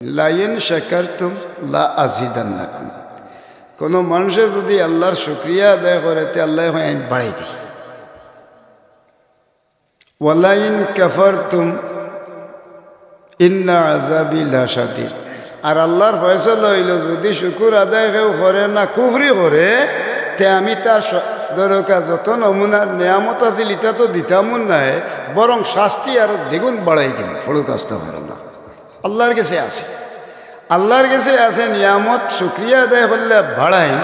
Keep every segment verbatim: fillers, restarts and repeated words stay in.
লাইন শাকারতুম লা আজিদান্নাকুম। কোনো মানুষে যদি আল্লাহর শুকরিয়া আদায় করে, তে আল্লাহ হয় আমি বাড়াই দিই। ওয়ালাইন কাফারতুম ইন্না আযাবি লাশাদীদ। আর আল্লাহর ফয়সালা অইলো, যদি শুকুর আদায় কেউ করে না, কুফরি করে, তে আমি তার স-, দরকার যত নমুনার নিয়ামত আছিল, ইতা তো দিতামউ নায়, বরং শাস্তি আরো দ্বিগুণ বাড়াই দিমু। পড়ুক্কা আস্তাগফিরুল্লাহ। আল্লাহর গেছে আছে, আল্লাহর গেছে আছে নিয়ামত, শুকরিয়া আদায় করলে বাড়াইন।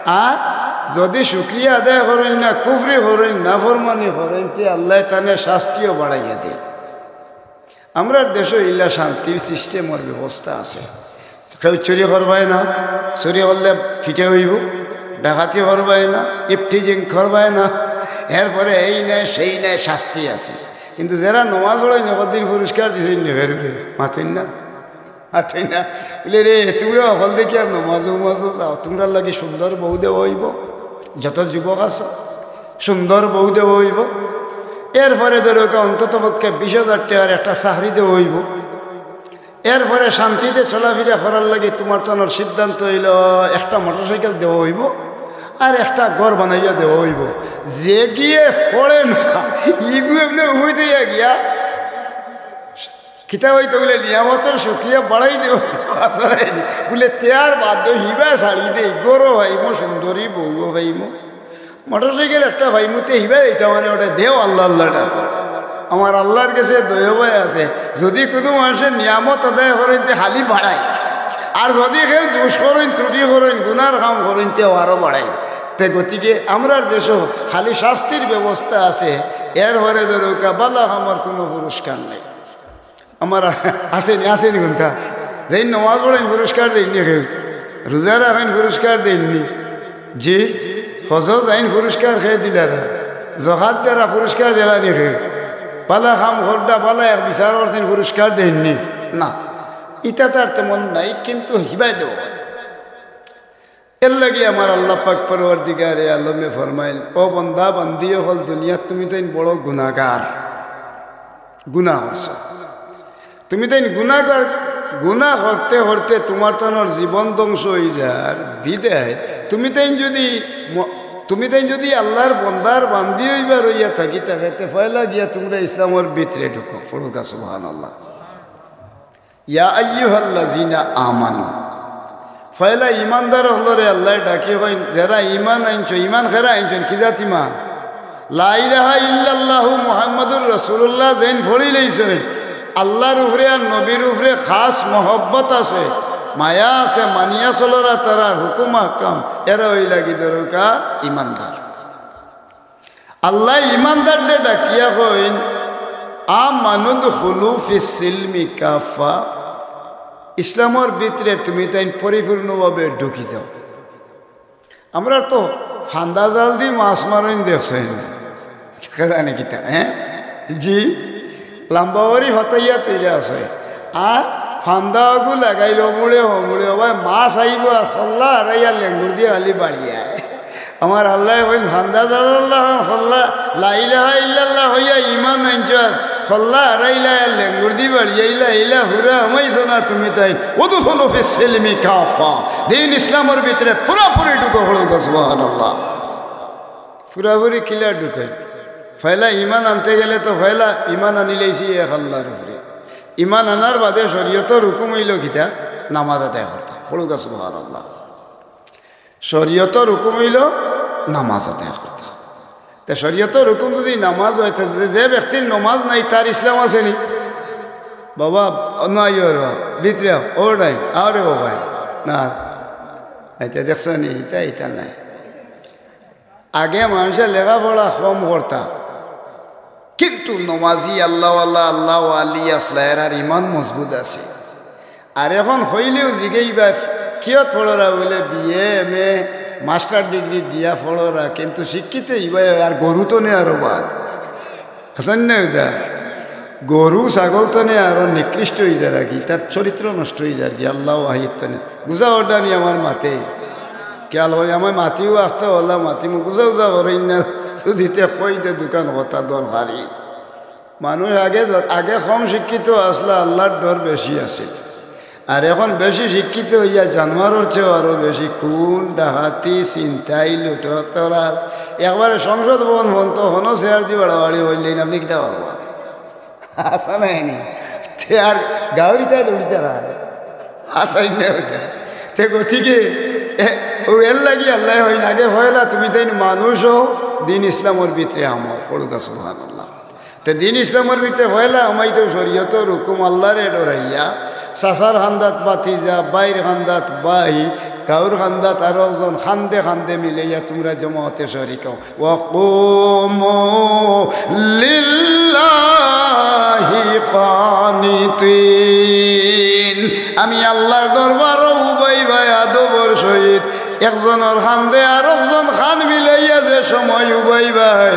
আর যদি শুকরিয়া আদায় করইন না, কুফরি করইন, নাফরমানি করইন, তে আল্লায় তানে শাস্তিও বাড়াইয়া দেইন। আমরার দেশো ইলা শান্তির সিস্টেমর ব্যবস্থা আছে। কেউ চুরি করবায় না, চুরি করলে পিটা অইবো, ডাকাতি করবায় না, ইফটিজিং করবায় না, এরপরে এই নাই সেই নাই শাস্তি আছে। কিন্তু যেরা নমাজ পড়ইন, হকলদিন পুরস্কার দিছইন নি ফেরুরে? মাতইন না, মাতইন না। বলে, "রে, তুমরা হকল দেখিয়া নমাজ উমাজও যাও, তুমরার লাগি সুন্দর বউ দেওয়া অইবো, যত যুবক আছো, সুন্দর বউ দেওয়া অইবো।" এরপরে ধরো কা অন্তত পক্ষে বিশ হাজার টেকার একটা চাকরি দেওয়া অইবো। এরপরে শান্তিতে চলাফিরা করার লাগি তুমার তানর সিদ্ধান্ত অইলো একটা মোটরসাইকেল দেওয়া অইবো আর একটা ঘর বানাইয়া দেওয়া অইবো। যে গিয়ে পড়ে না, ইগু এমনে উই দিয়া গিয়া। কিতা অইতো বলে, নিয়ামতর শুকরিয়া বাড়াই দেওয়া। বলে, তে আর বাদ দেও, হিবা ছাড়ি দেই, ঘরও পাইমু, সুন্দরী বউও পাইমু। মোটরসাইকেল একটা পাইমু, তে হিবা দিতা মানে ওটা দেও, আল্লাহ আল্লাহ ডাকো। আমার আল্লাহর গেছে দয়া ভয় আছে। যদি কুনু মানুষে নিয়ামত আদায় করইন, তে খালি বাড়াইন। আর যদি কেউ দোষ করইন, ত্রুটি করইন, গুনার কাম করইন, তে আরো বাড়াইন। তে গতিকে আমরার দেশো খালি শাস্তির ব্যবস্থা আছে, এরপরে ধরো কা বালা কামর কুনু পুরস্কার নাই। আমার আছে নি, আছে নি কুনটা? যেইন নমাজ পড়ইন পুরস্কার দেইন নি কেউ? রোজা রাখইন পুরস্কার দেইন নি? জি, হজো যাইন পুরস্কার কে দিলা? জকাত দেরা পুরস্কার দিলা নি কেউ? বালা কাম কররা, বালা এক বিচার করছইন, পুরস্কার দেইন নি? না, ইতা তার তেমন নাই, কিন্তু হিবায় দেওয়া। এর লাগি আমার আল্লাহ পাক পরওয়ারদিগারে আলমে ফরমাইন, "ও বন্দা বান্দি অকল, দুনিয়াত তুমি তাইন বড় গুনাগার, গুনা করছো। তুমি তাইন গুনাগার, গুনা করতে করতে তুমার তানর জীবন ধ্বংস অই যার বিদায় তুমি তাইন যদি ম-, তুমি তাইন যদি আল্লাহর বন্দার বান্দি অইবার অইয়া থাকি থাকে, তে পয়লা গিয়া তুমরা ইসলামর ভিতরে ঢুকো।" পড়ুক্কা সুবহানাল্লাহ। ইয়া আইয়ুহাল্লাযিনা আমানু। পয়লা ইমানদার অকলরে আল্লায় ডাকি কইন, যেরা ইমান আনছো, ইমান কেরা আনছো, কি জাত ইমান? লা ইলাহা ইল্লাল্লাহু মুহাম্মাদুর রাসূলুল্লাহ যেইন পড়িলাইছো, আল্লাহর উপরে আর নবীর উপরে খাস মহব্বত আছে, মায়া আছে, মানিয়া চলরা তারার হুকুম আহকাম, এরা অইলা গি ধরুক্কা ইমানদার। আল্লায় ইমানদাররে ডাকিয়া কইন, "আমানুদখুলু ফিস সিলমি কাফা।" ইসলামর ভিতরে তুমি তাইন পরিপূর্ণভাবে ঢুকি যাও। আমরা তো ফান্দা জাল দি মাছ মারইন দেখছইন, কে জানে কিতা, হ্যাঁ? জি, লাম্বা করি ফাতাইয়া তৈরি আছে। আর ফান্দা অগু লাগাইল মুড়ে হমুড়ে, ও ভাই, মাছ আইবো আর হল্লা আর ইয়া লেঙ্গুর দিয়া খালি বাড়িয়া। আমার আল্লায় কইন, ফান্দা জাল আল্লাহ হল্লা, লা ইলাহা ইল্লাল্লাহ কইয়া ইমান আনছো আর হল্লা আর ইলা আর লেঙ্গুর দি বাড়িয়া ইলা, ইলা হুরা হামাইছো না তুমি তাইন। উদখুলু ফিস সিলমি কাফা। দ্বীন ইসলামর ভিতরে পুরাপুরি ঢুকো, পড়ুক্কা সুবহানাল্লাহ। পুরাপুরি কিলা ঢুকাই? পয়লা ইমান আনতে গেলে তো পয়লা ইমান আনিলাইছি এক আল্লাহর উপরে। ইমান আনার বাদে শরীয়তর হুকুম অইলো কিতা? নামাজ আদায় করতা। পড়ুক্কা সুবহানাল্লাহ। শরীয়তর হুকুম অইলো নামাজ আদায় করতা। তে শরীয়তর হুকুম যদি নামাজ অয়, তে যে, যে ব্যক্তির নামাজ নাই, তার ইসলাম আছে নি? বাবা, না, ইয়ে রে বাবা, ভিতরে আও, ও নাই, আও রে বাবা, না। আচ্ছা, দেখছো নি, ইতা, ইতা নাই। আগে মানষে লেখাপড়া কম করতা, কিন্তু নমাজি আল্লাহওয়ালা, আল্লাহ আলী আছলা, এরার ইমান মজবুত আছে। আর এখন কইলেও জিগাইবা, "কিয়ত পড়রা?" বুলে, "বিএ, এমএ, মাস্টার ডিগ্রি দিয়া পড়রা, কিন্তু শিক্ষিত ইবায় আর গরু তো নে আরো বাদ।" হাছান না ইতা? গরু ছাগল তো নে আরো নিকৃষ্ট অই যার আর কি, তার চরিত্র নষ্ট অই যার আর কি, আল্লাহ ওয়াহিদ তো নে। বুঝা অরডা নি আমার মাতে? খেয়াল করি, আমার মাতিও আখতা অলা মাতি, মু বুঝা বুঝা করইন না, শুধু ইতে কই দে দুখান কথা দরকারি। মানুষ আগে যত, আগে কম শিক্ষিত আছলা, আল্লাহর ডর বেশি আছিল। আর এখন বেশি শিক্ষিত অইয়া জানোয়ারর চেয়েও আরো বেশি খুন, ডাকাতি, ছিনতাই, লুটতরাজ। একবারে সংসদ ভবন পর্যন্ত হনো চেয়ার দি বাড়াবাড়ি করলেই আপনি কিতা পারবা? আশা নাই নি। তে আর গাউরিতা দৌড়িতা না। আশাই না ওটা। তে গতিকে, এ, ও এর লাগি আল্লায় কইন, আগে পয়লা তুমি তাইন মানুষ অও, দিন ইসলামর ভিতরে আমো, পড়ুক্কা সুবহানাল্লাহ। তে দিন ইসলামর ভিতরে পয়লা আমাইতে শরীয়তর হুকুম আল্লারে ডরাইয়া, চাচার কান্দাত ভাতিজা, ভাইর কান্দাত ভাই, গাউর কান্দাত আরো একজন, কান্দে কান্দে মিলাইয়া তুমরা জমাতে শরিক অও। وقوموا لله قانتين। আমি আল্লার দরবারো উবাইবায় আদবর সহিত একজনর কান্দে আরকজন কান মিলাইয়া যে সময় উবাইবায়,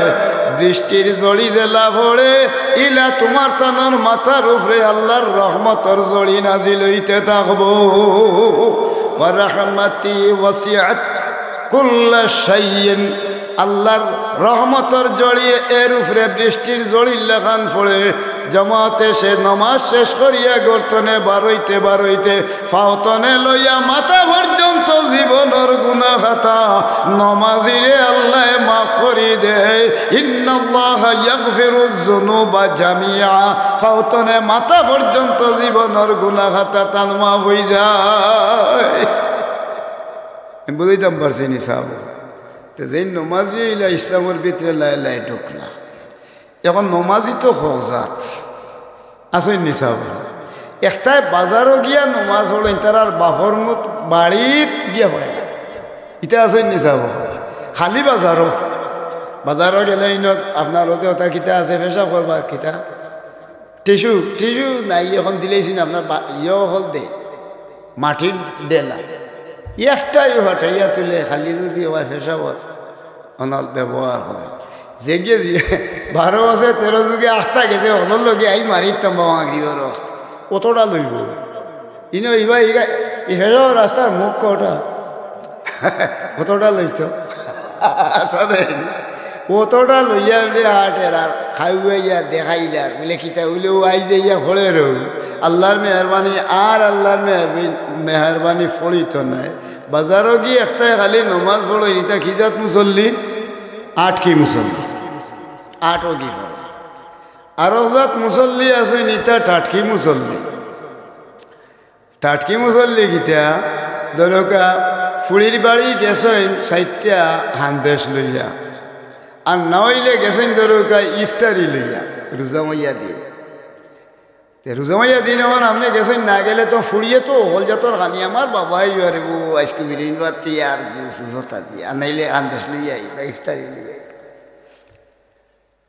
বৃষ্টির ঝড়ি যেলা পড়ে, ইলা তুমার তানর মাথার উপরে আল্লার রহমতর ঝড়ি নাজিল অইতে থাকবো। ورحمتي وسعت كل شيء। আল্লার রহমতর ঝড়ি এর উপরে বৃষ্টির ঝড়ির লাখান পড়ে, জমাতে সে নমাজ শেষ করিয়া ঘর তনে বারইতে বারইতে পাও তনে লইয়া মাথা পর্যন্ত জীবনর গুনা খাতা নমাজিরে আল্লায় মাফ করি দেয়। ইন্নাল্লাহা ইয়াগফিরুয যুনুবা জামিআ। পাও তনে মাথা পর্যন্ত জীবনর গুনা খাতা তান মাফ অই যায়। আমি বুঝাইতাম পারছি নি সাব? তে যেইন নমাজি অইলা ইসলামর ভিতরে লায় লায় ঢুকলা। এখন নমাজি তো কয় জাত। আছইন নি সাব? একটায় বাজারো গিয়া নমাজ পড়ইন, তারার বাপর মুত বাড়িত গিয়া পড়ে। ইতা আছইন নি সাব? খালি বাজারো। বাজারো গেলে ইনো আপনার অতে অতা কিতা আছে, পেশাব করবার কিতা? টিস্যু, টিস্যু নাই, এখন দিলাইছি না আপনার বা-, ইয়ে হকল দে। মাটির ডেলা। একটাইও ফাটাইয়া তুলে, খালি যদি অয় পেশাবর অনাল ব্যবহার অয়। যেগিয়ে যে বারো বছর তেরো যুগে আখতা গেছে, হকলর লগে আই মারিতাম বাবা মাগরিবর অক্ত। অতটা লইবো। ইনো ইবা ইগা, ই হেজাও রাস্তার মুখ কটা। অতটা লইতো। আসলে অতটা লইয়া বলে আটের আর খাওয়াইয়া দেখাইলার। বলে, "কিতা?" বলে, "ও আইজ আইয়া পড়ের অউ।" আল্লার মেহেরবানি, আর আল্লার মেহেরবানি, মেহেরবানি পড়িতো নায়। বাজারো গিয়া একটায় খালি নমাজ পড়ইন, ইতা কি জাত মুসল্লি? আটকি মুসল্লি। আটকি পড়ে। আরক জাত মুসল্লি আছইন, ইতা টাটকি মুসল্লি। টাটকি মুসল্লি কিতা? ধরউক্কা, ফুড়ির বাড়ি গেছইন চাইরটা হান্দেশ লইয়া, আর না অইলে গেছইন ধরউক্কা ইফতারি লইয়া, রুজা মাইয়া দিন। তে রুজা মাইয়া দিন অখন আপনে গেছইন, না গেলে তো ফুড়িয়ে তো হকল জাতর খানি, আমার বাবায় ইবারে বউ আইজকু বিরিন বাতি আর জুস জুতা দিয়া, আর নাইলে হান্দেশ লইয়া আইবা, ইফতারি লইয়া আইবা।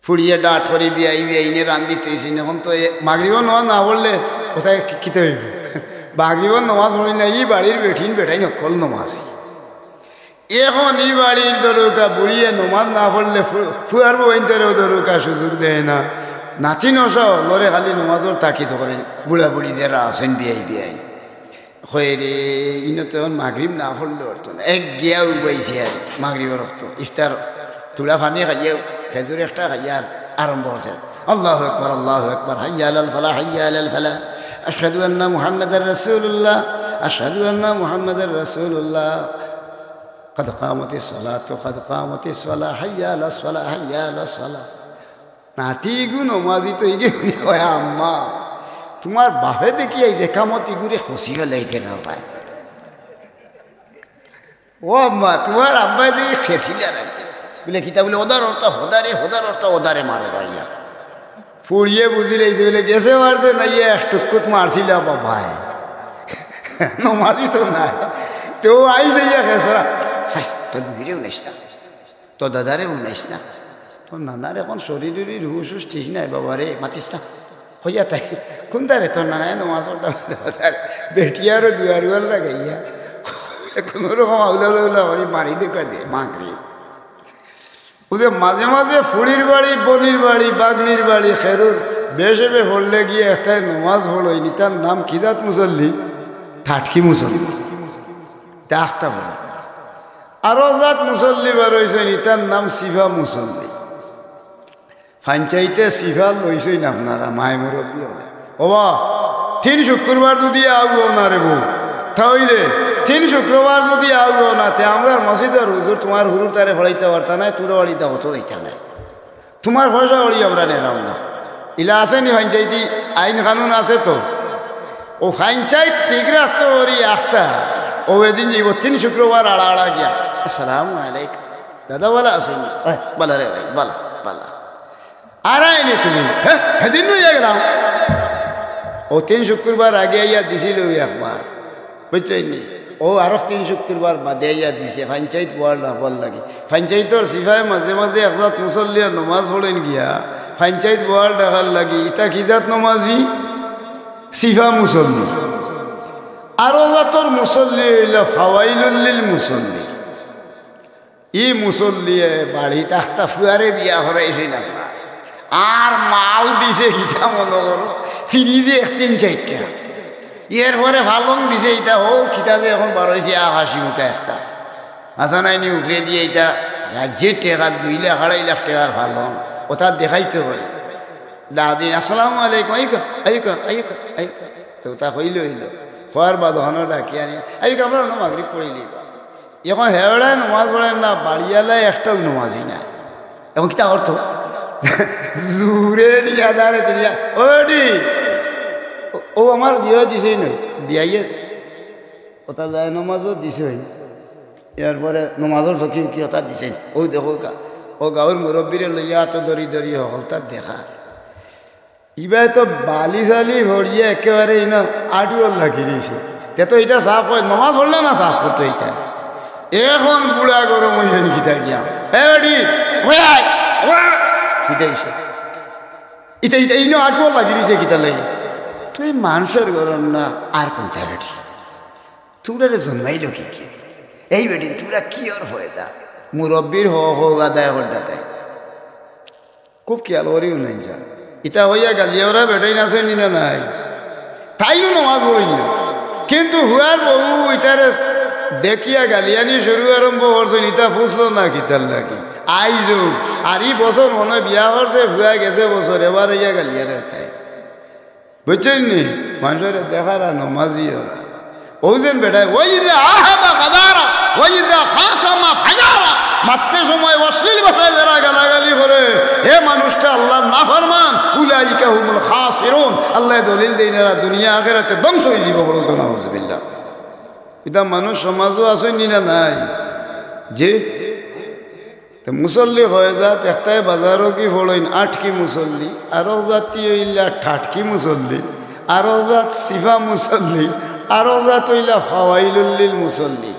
ফুড়িয়ে ডাট করি বিয়াই বিয়াইনে রান্দি থইছইন। অখন তো এ মাগরিবর নমাজ না পড়লে কোথায় কি-, কিতা অইবো? মাগরিবর নমাজ পড়ইন না, ই বাড়ির বেটিন বেটাইন হকল নমাজি। অখন ই বাড়ির ধরউক্কা বুড়িয়ে নমাজ না পড়লে ফু-, ফুয়ার বইনতরেও ধরউক্কা সুযোগ দেয় না। নাতিন অসাও লরে খালি নমাজর তাকিদ করে, বুড়া বুড়ি যেরা আছইন বিয়াই বিয়াই। কয় রে, ইনো তো অখন মাগরিব না পড়লে অইতো না। এক গিয়া উবাইছে আর মাগরিবর অক্ত। ইফতার তুড়া পানি খাইয়া, খেজুর একটা খাইয়া আর আরম্ভ অইছে। আল্লাহু আকবার, আল্লাহু আকবার, হাইয়া আলাল ফালাহ, হাইয়া আলাল ফালাহ। আশহাদু আন্না মুহাম্মাদার রাসূলুল্লাহ, আশহাদু আন্না মুহাম্মাদার রাসূলুল্লাহ। قد قامت الصلاة، قد قامت الصلاة، حي على الصلاة، حي على الصلاة। নাতি ইগু নমাজি তো ইগে হুনি কয়, "আম্মা, তুমার বাপে দেখি এই রেকামত ইগুরে খসি ফেলাইতে না পায়।" ও আম্মা, তুমার আব্বায় দেখি খেসিলা না। বলে, "কিতা?" বলে, "ওদার অর্থ হদারে, হদার অর্থ ওদারে মারো ভাইয়া।" ফুড়িয়ে বুঝিলে এই যে বলে, "গেছে মারছে না, ইয়ে এক টুকুত মারছিলা বাবায়।" নমাজি তো নাই। তেউ আইজ আইয়া খেসরা, "সাইস, তোর বিবিরে উনাইস না।" তোর দাদারে উনাইস না, তোর নানার অখন শরীর উরির হুশ হুশ ঠিক নাই বাবা রে, মাতিস না। কইয়া তাই, "কুনটারে তোর নানায় নমাজ পড়তা?" বলে, "ওদারে।" বেটিয়ারও দুয়ার উয়ার লাগাইয়া, কুনু রকম আউলা উলা করি মারি দেখা দে, মাগরিব। ও যে মাঝে মাঝে ফুড়ির বাড়ি, বইনর বাড়ি, ভাগ্নির বাড়ি, খেরুর, বেশে বে পড়লে গিয়া একটায় নমাজ পড়ইন, ইতার নাম কি জাত মুসল্লি? টাটকি মুসল্লি। ডাকতা বলে। আরো জাত মুসল্লি বার অইছইন, ইতার নাম সিফা মুসল্লি। পঞ্চায়েতে সিফা লইছইন আপনারা, মাই মুরব্বি অকলে। ওবা, তিন শুক্রবার যুদি আউও না রে বউ, তা অইলে তিন শুক্রবার যুদি আউও না, তে আমরার মসজিদর হুজুর তুমার হুরুতারে পড়াইতা পারতা নায়, তুমরার বাড়িত অত যাইতা নায়। তুমার পয়সা করি আমরা নিলাম না। ইলা আছে নি পঞ্চায়েতি আইন কানুন আছে তো? অউ পঞ্চায়েত ঠিক রাখতো করি আখতা। অউ এদিন যাইবো তিন শুক্রবার আড়া আড়া গিয়া, "আসসালামু আলাইকুম, দাদা ভালা আছইন নি?" "অয়, ভালা রে ভাই, ভালা, ভালা।" আর আইনি তুমি, হ্যাঁ, হেদিন নইয়া গেলাম। অউ তিন শুক্রবার আগে আইয়া দিছিল অউ একবার, বুঝছইন নি? অউ আরো তিন শুক্রবার বাদে আইয়া দিছে, পঞ্চায়েত বহাল রাখবার লাগি। পঞ্চায়েতর সিফায় মাঝে মাঝে একজাত মুসল্লিয়ে নমাজ পড়ইন গিয়া, পঞ্চায়েত বহাল রাখার লাগি। ইতা কি জাত নমাজি? সিফা মুসল্লি। আরো জাতর মুসল্লি অইলা ফাওয়াইলুল লিল মুসল্লি। ই মুসল্লিয়ে বাড়িত আখতা ফুয়ারে বিয়া করাইছে না, আর মাল দিছে কিতা মনো করো, ফ্রিজে এক তিন চাইরটা, এরপরে পালং দিছে ইতা, অউ কিতা যে এখন বার অইছে আকাশি মুখা একটা, মাথা নাইনি উপরে দিয়া ইতা, রাজ্যের টেকা দুই লাখ আড়াই লাখ টেকার পালং, অতা দেখাইতো পারে। ডাক দিন, "আসসালামু আলাইকুম, আইউক্কা, আইউক্কা, আইউক্কা, আইউক্কা।" তে অতা কইলে অইলো, কওয়ার বাদ অখানো ডাকি আনি, "আইউক্কা, আমরা অনো মাগরিব পড়িলিবা।" এখন হেওড়ায় নমাজ পড়ের না, বাড়িওয়ালায় একটাও নমাজি না। এখন কিতা করতো? জুরে নিয়া দাঁড়ে তুলিয়া, "ও বেটি, অউ আমার দিও দিছে নই, বিয়াইয়ে অতা যায় নমাজও দিছে, এরপরে নমাজর চকি উকি অতা দিছে, অউ দেখউক্কা, অউ গাউর মুরব্বিরে লইয়া অত দরি দরি হকলতা দেখা।" ইবায় তো বালি চালি পড়িয়া একেবারে ইনো আটুয়াল লাগি রইছে। তে তো ইটা সাফ অয়, নমাজ পড়লে না সাফ করতো ইটা। এখন বুড়া গরম অইছে নি কিতা গিয়া? এ বেটি, ওই আয়, ওয়া! কিতা অইছে? ইটা, ইটা ইনো আটুয়াল লাগি রইছে কিতা লাগি? তুই মানষর গরম না, আর কুনটা বেটি? তুমরারে জন্মাইলো কিগে? এই বেটি, তুমরা কিওর ফয়দা? মুরব্বির হক, হক আদায় করতা তাই। খুব খিয়াল করি হুনইন যা। ইতা অইয়া গালিয়াওরা বেটাইন আছইন নি না নাই? তাইনও নমাজ পড়ইন না। কিন্তু ফুয়ার বউ ইতারে দেখিয়া গালিয়ানি শুরু আরম্ভ করছইন, ইতা ফুছলো না কিতার লাগি? আইজও, আর ই বছর মনো অয় বিয়া করছে, ফুয়া গেছে বছর, এবার আইয়া গালিয়ারে তাই। বুঝছইন নি? মানষরে দেখারা নমাজি অরা। অউ যেন বেটায়, "ওয়াইজা আহাদা গাদারা, ওয়াইজা খাসামা ফাজারা।" মাততে সময় অশ্লীল ভাষায় যারা গালাগালি করে, হে মানুষটা আল্লার নাফরমান, উলাইকা হুমুল খাসিরুন। আল্লায় দলিল দেইন, এরা দুনিয়া আখেরাতে ধ্বংস অইযিবো, বড় নাউজুবিল্লাহ। ইতা মানুষ সমাজও আছইন নি না নাই? জি? তে মুসল্লি কয় জাত, একটায় বাজারো কি পড়ইন আটকি মুসল্লি, আরক জাতি অইলা ঠাটকি মুসল্লি, আরক জাত সিফা মুসল্লি, আরক জাত অইলা ফাওয়াইলুল্লিল মুসল্লি।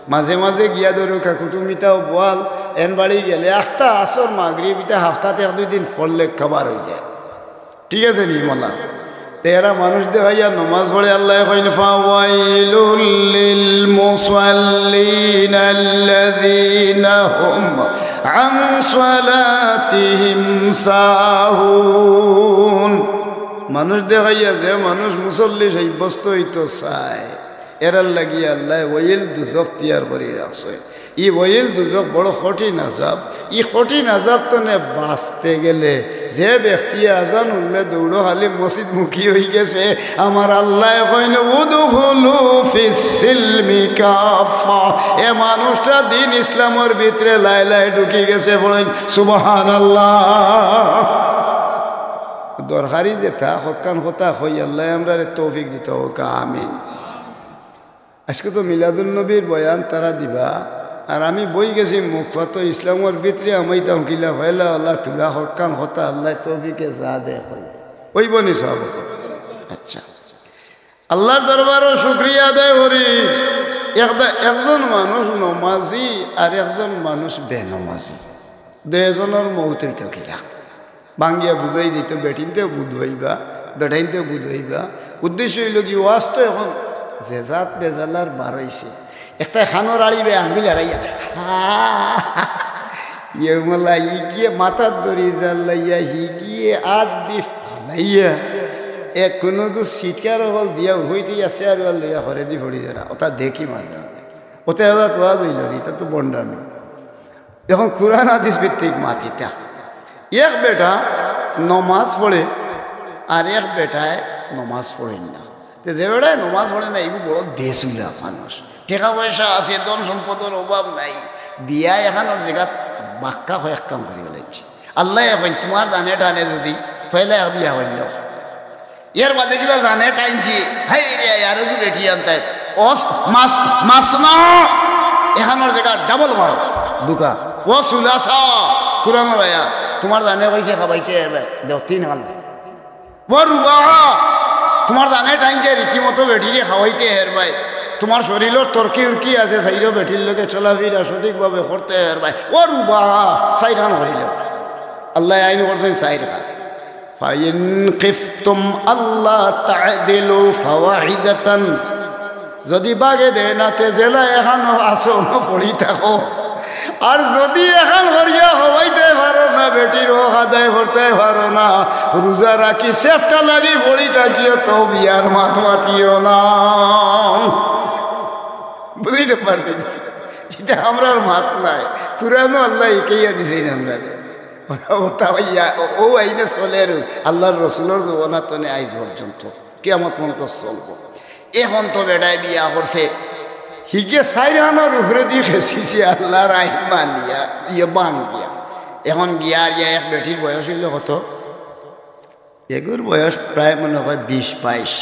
মাঝে মাঝে গিয়া ধরো কাকুটুমিতাও বোয়াল, এন বাড়ি গেলে আখতা আসর মাগরিব ইতা হাফতাত এক দুই দিন পড়লে কভার অইযায়। ঠিক আছে নি মলা? তে এরা মানুষ দেখাইয়া নমাজ পড়ে, আল্লায় কইন, "ফাওয়াইলুল লিল মুসাল্লিন আল্লাযীনা হুম আন সালাতিহিম সাহুন।" মানুষ দেখাইয়া যে মানুষ মুসল্লি সাব্যস্ত অইতো চায়, এরার লাগি আল্লায় ওয়াইল দুজখ তৈয়ার করি রাখছে। ই ওয়াইল দুজখ বড় কঠিন আযাব। ই কঠিন আযাব তনে বাঁচতে গেলে যে ব্যক্তি আজান হুনলে দৌড়ো খালি মসজিদমুখী অইগেছে, আমার আল্লায় কইন, "উদখুলু ফিস সিলমি কাফফা।" এ মানুষটা দিন ইসলামর ভিতরে লায় লায় ঢুকি গেছে। পড়ইন সুবহানাল্লাহ। দরকারি যেতা হক্কান কথা কই, আল্লায় আমরারে তৌফিক দিতা হউক, আমিন। আজকে তো মিলাদুন নবীর বয়ান তারা দিবা, আর আমি বই গেছি মুখ পাতো ইসলামর ভিতরে আমাইতাম কিলা, পয়লা আল্লাহ তুলা হক্কান কথা আল্লায় তৌফিকে যা দেয় কই। অইবো নি সাব? আচ্ছা, আল্লার দরবারো শুকরিয়া আদায় করি। একদা-, একজন মানুষ নমাজি আর একজন মানুষ বেনমাজি, দুইজনর মউত অইতো কিলা? ভাঙ্গিয়া বুঝাই দিতো, বেটিন্তেও বুঝ পাইবা, বেটাইন্তেও বুঝ পাইবা। উদ্দেশ্য অইলো কি, ওয়াজ তো এখন যে জাত বেজালার বার অইছে, একটায় কানর আড়ি বায় আঙ্গুল আড়াইয়া, হা, ইয়ে মোলা, হিগিয়ে মাথাত ধরি জাল্লাইয়া, হিগিয়ে আত দি ফালাইয়া, এক কুনুগু সিটকার হকল দিয়া উভয় থইয়া চেয়ার ওয়াল লইয়া হরে দি পড়ি যারা, অতা দেখি মাঝে মাঝে। অতা এজাত ওয়াজ অইলো নি, ইতা তো ভণ্ডামি। এখন কুরআন হাদিস ভিত্তিক মাতিতা। এক বেটা নমাজ পড়ে, আর এক বেটায় নমাজ পড়ইন না। তে যে বেটায় নমাজ পড়ে না, ইগু বড় বেসুলা মানুষ। টেকা পয়সা আছে, ধন সম্পদর অভাব নাই, বিয়া এখানোর জাগাত বাক্কা কয়েক কাম করি বেলাইছে। আল্লায় কইন, তুমার জানে টানে যুদি পয়লা এক বিয়া করিলাও, এর বাদে কিবা জানে টানছি, হায় রে, আরো কি বেটি আনতায়, অস-, মাস-, মাসনা, এখানোর জাগাত ডাবল মারো, দুকা, ও সুলাসা, কুরআনর আয়াত, তুমার জানে কইছে খাবাইতে এবার, দেও তিন হাল। ও রুবা, তুমার জানে টানছে রীতিমতো বেটিরে খাওয়াইতে হেরবায়, তুমার শরীলর তর্কি উর্কি আছে, চাইরো বেটির লগে চলাফিরা সঠিকভাবে করতে হেরবায়। ও রুবা, চাইরান করিল। আল্লায় আইন করছইন চাইর খান। فإن خفتم ألا تعدلوا فواحدة। যুদি বাগে দেয় না, তে যেলা এখানো আছো, অনো পড়ি থাকো। আর যুদি এখান করিয়া হবাইতে পারো না, বেটির হক আদায় করতে পারো না, রোজা রাখি চেষ্টা লাগি পড়ি থাকিও, তো বিয়ার মাত মাতিও না। বুঝিতে পারছি না, ইটা আমরার মাত নায়, কুরআনো আল্লায় হিকাইয়া দিছইন আমরারে। ওটা হইয়া ও, ও আইনে চলের আল্লার রসুলর জমানা তনে আইজ পর্যন্ত, কিয়ামত পর্যন্ত চলবো। এখন তো বেটায় বিয়া করছে, হিগে চাইর খানর উপরেদি খেছিছে আল্লার আইন মানিয়া, ইয়ে ভাঙ্গিয়া। এখন গিয়া আর ইয়া এক বেটির বয়স অইল কত? এগুর বয়স প্রায় মনে হয় বিশ বাইশ।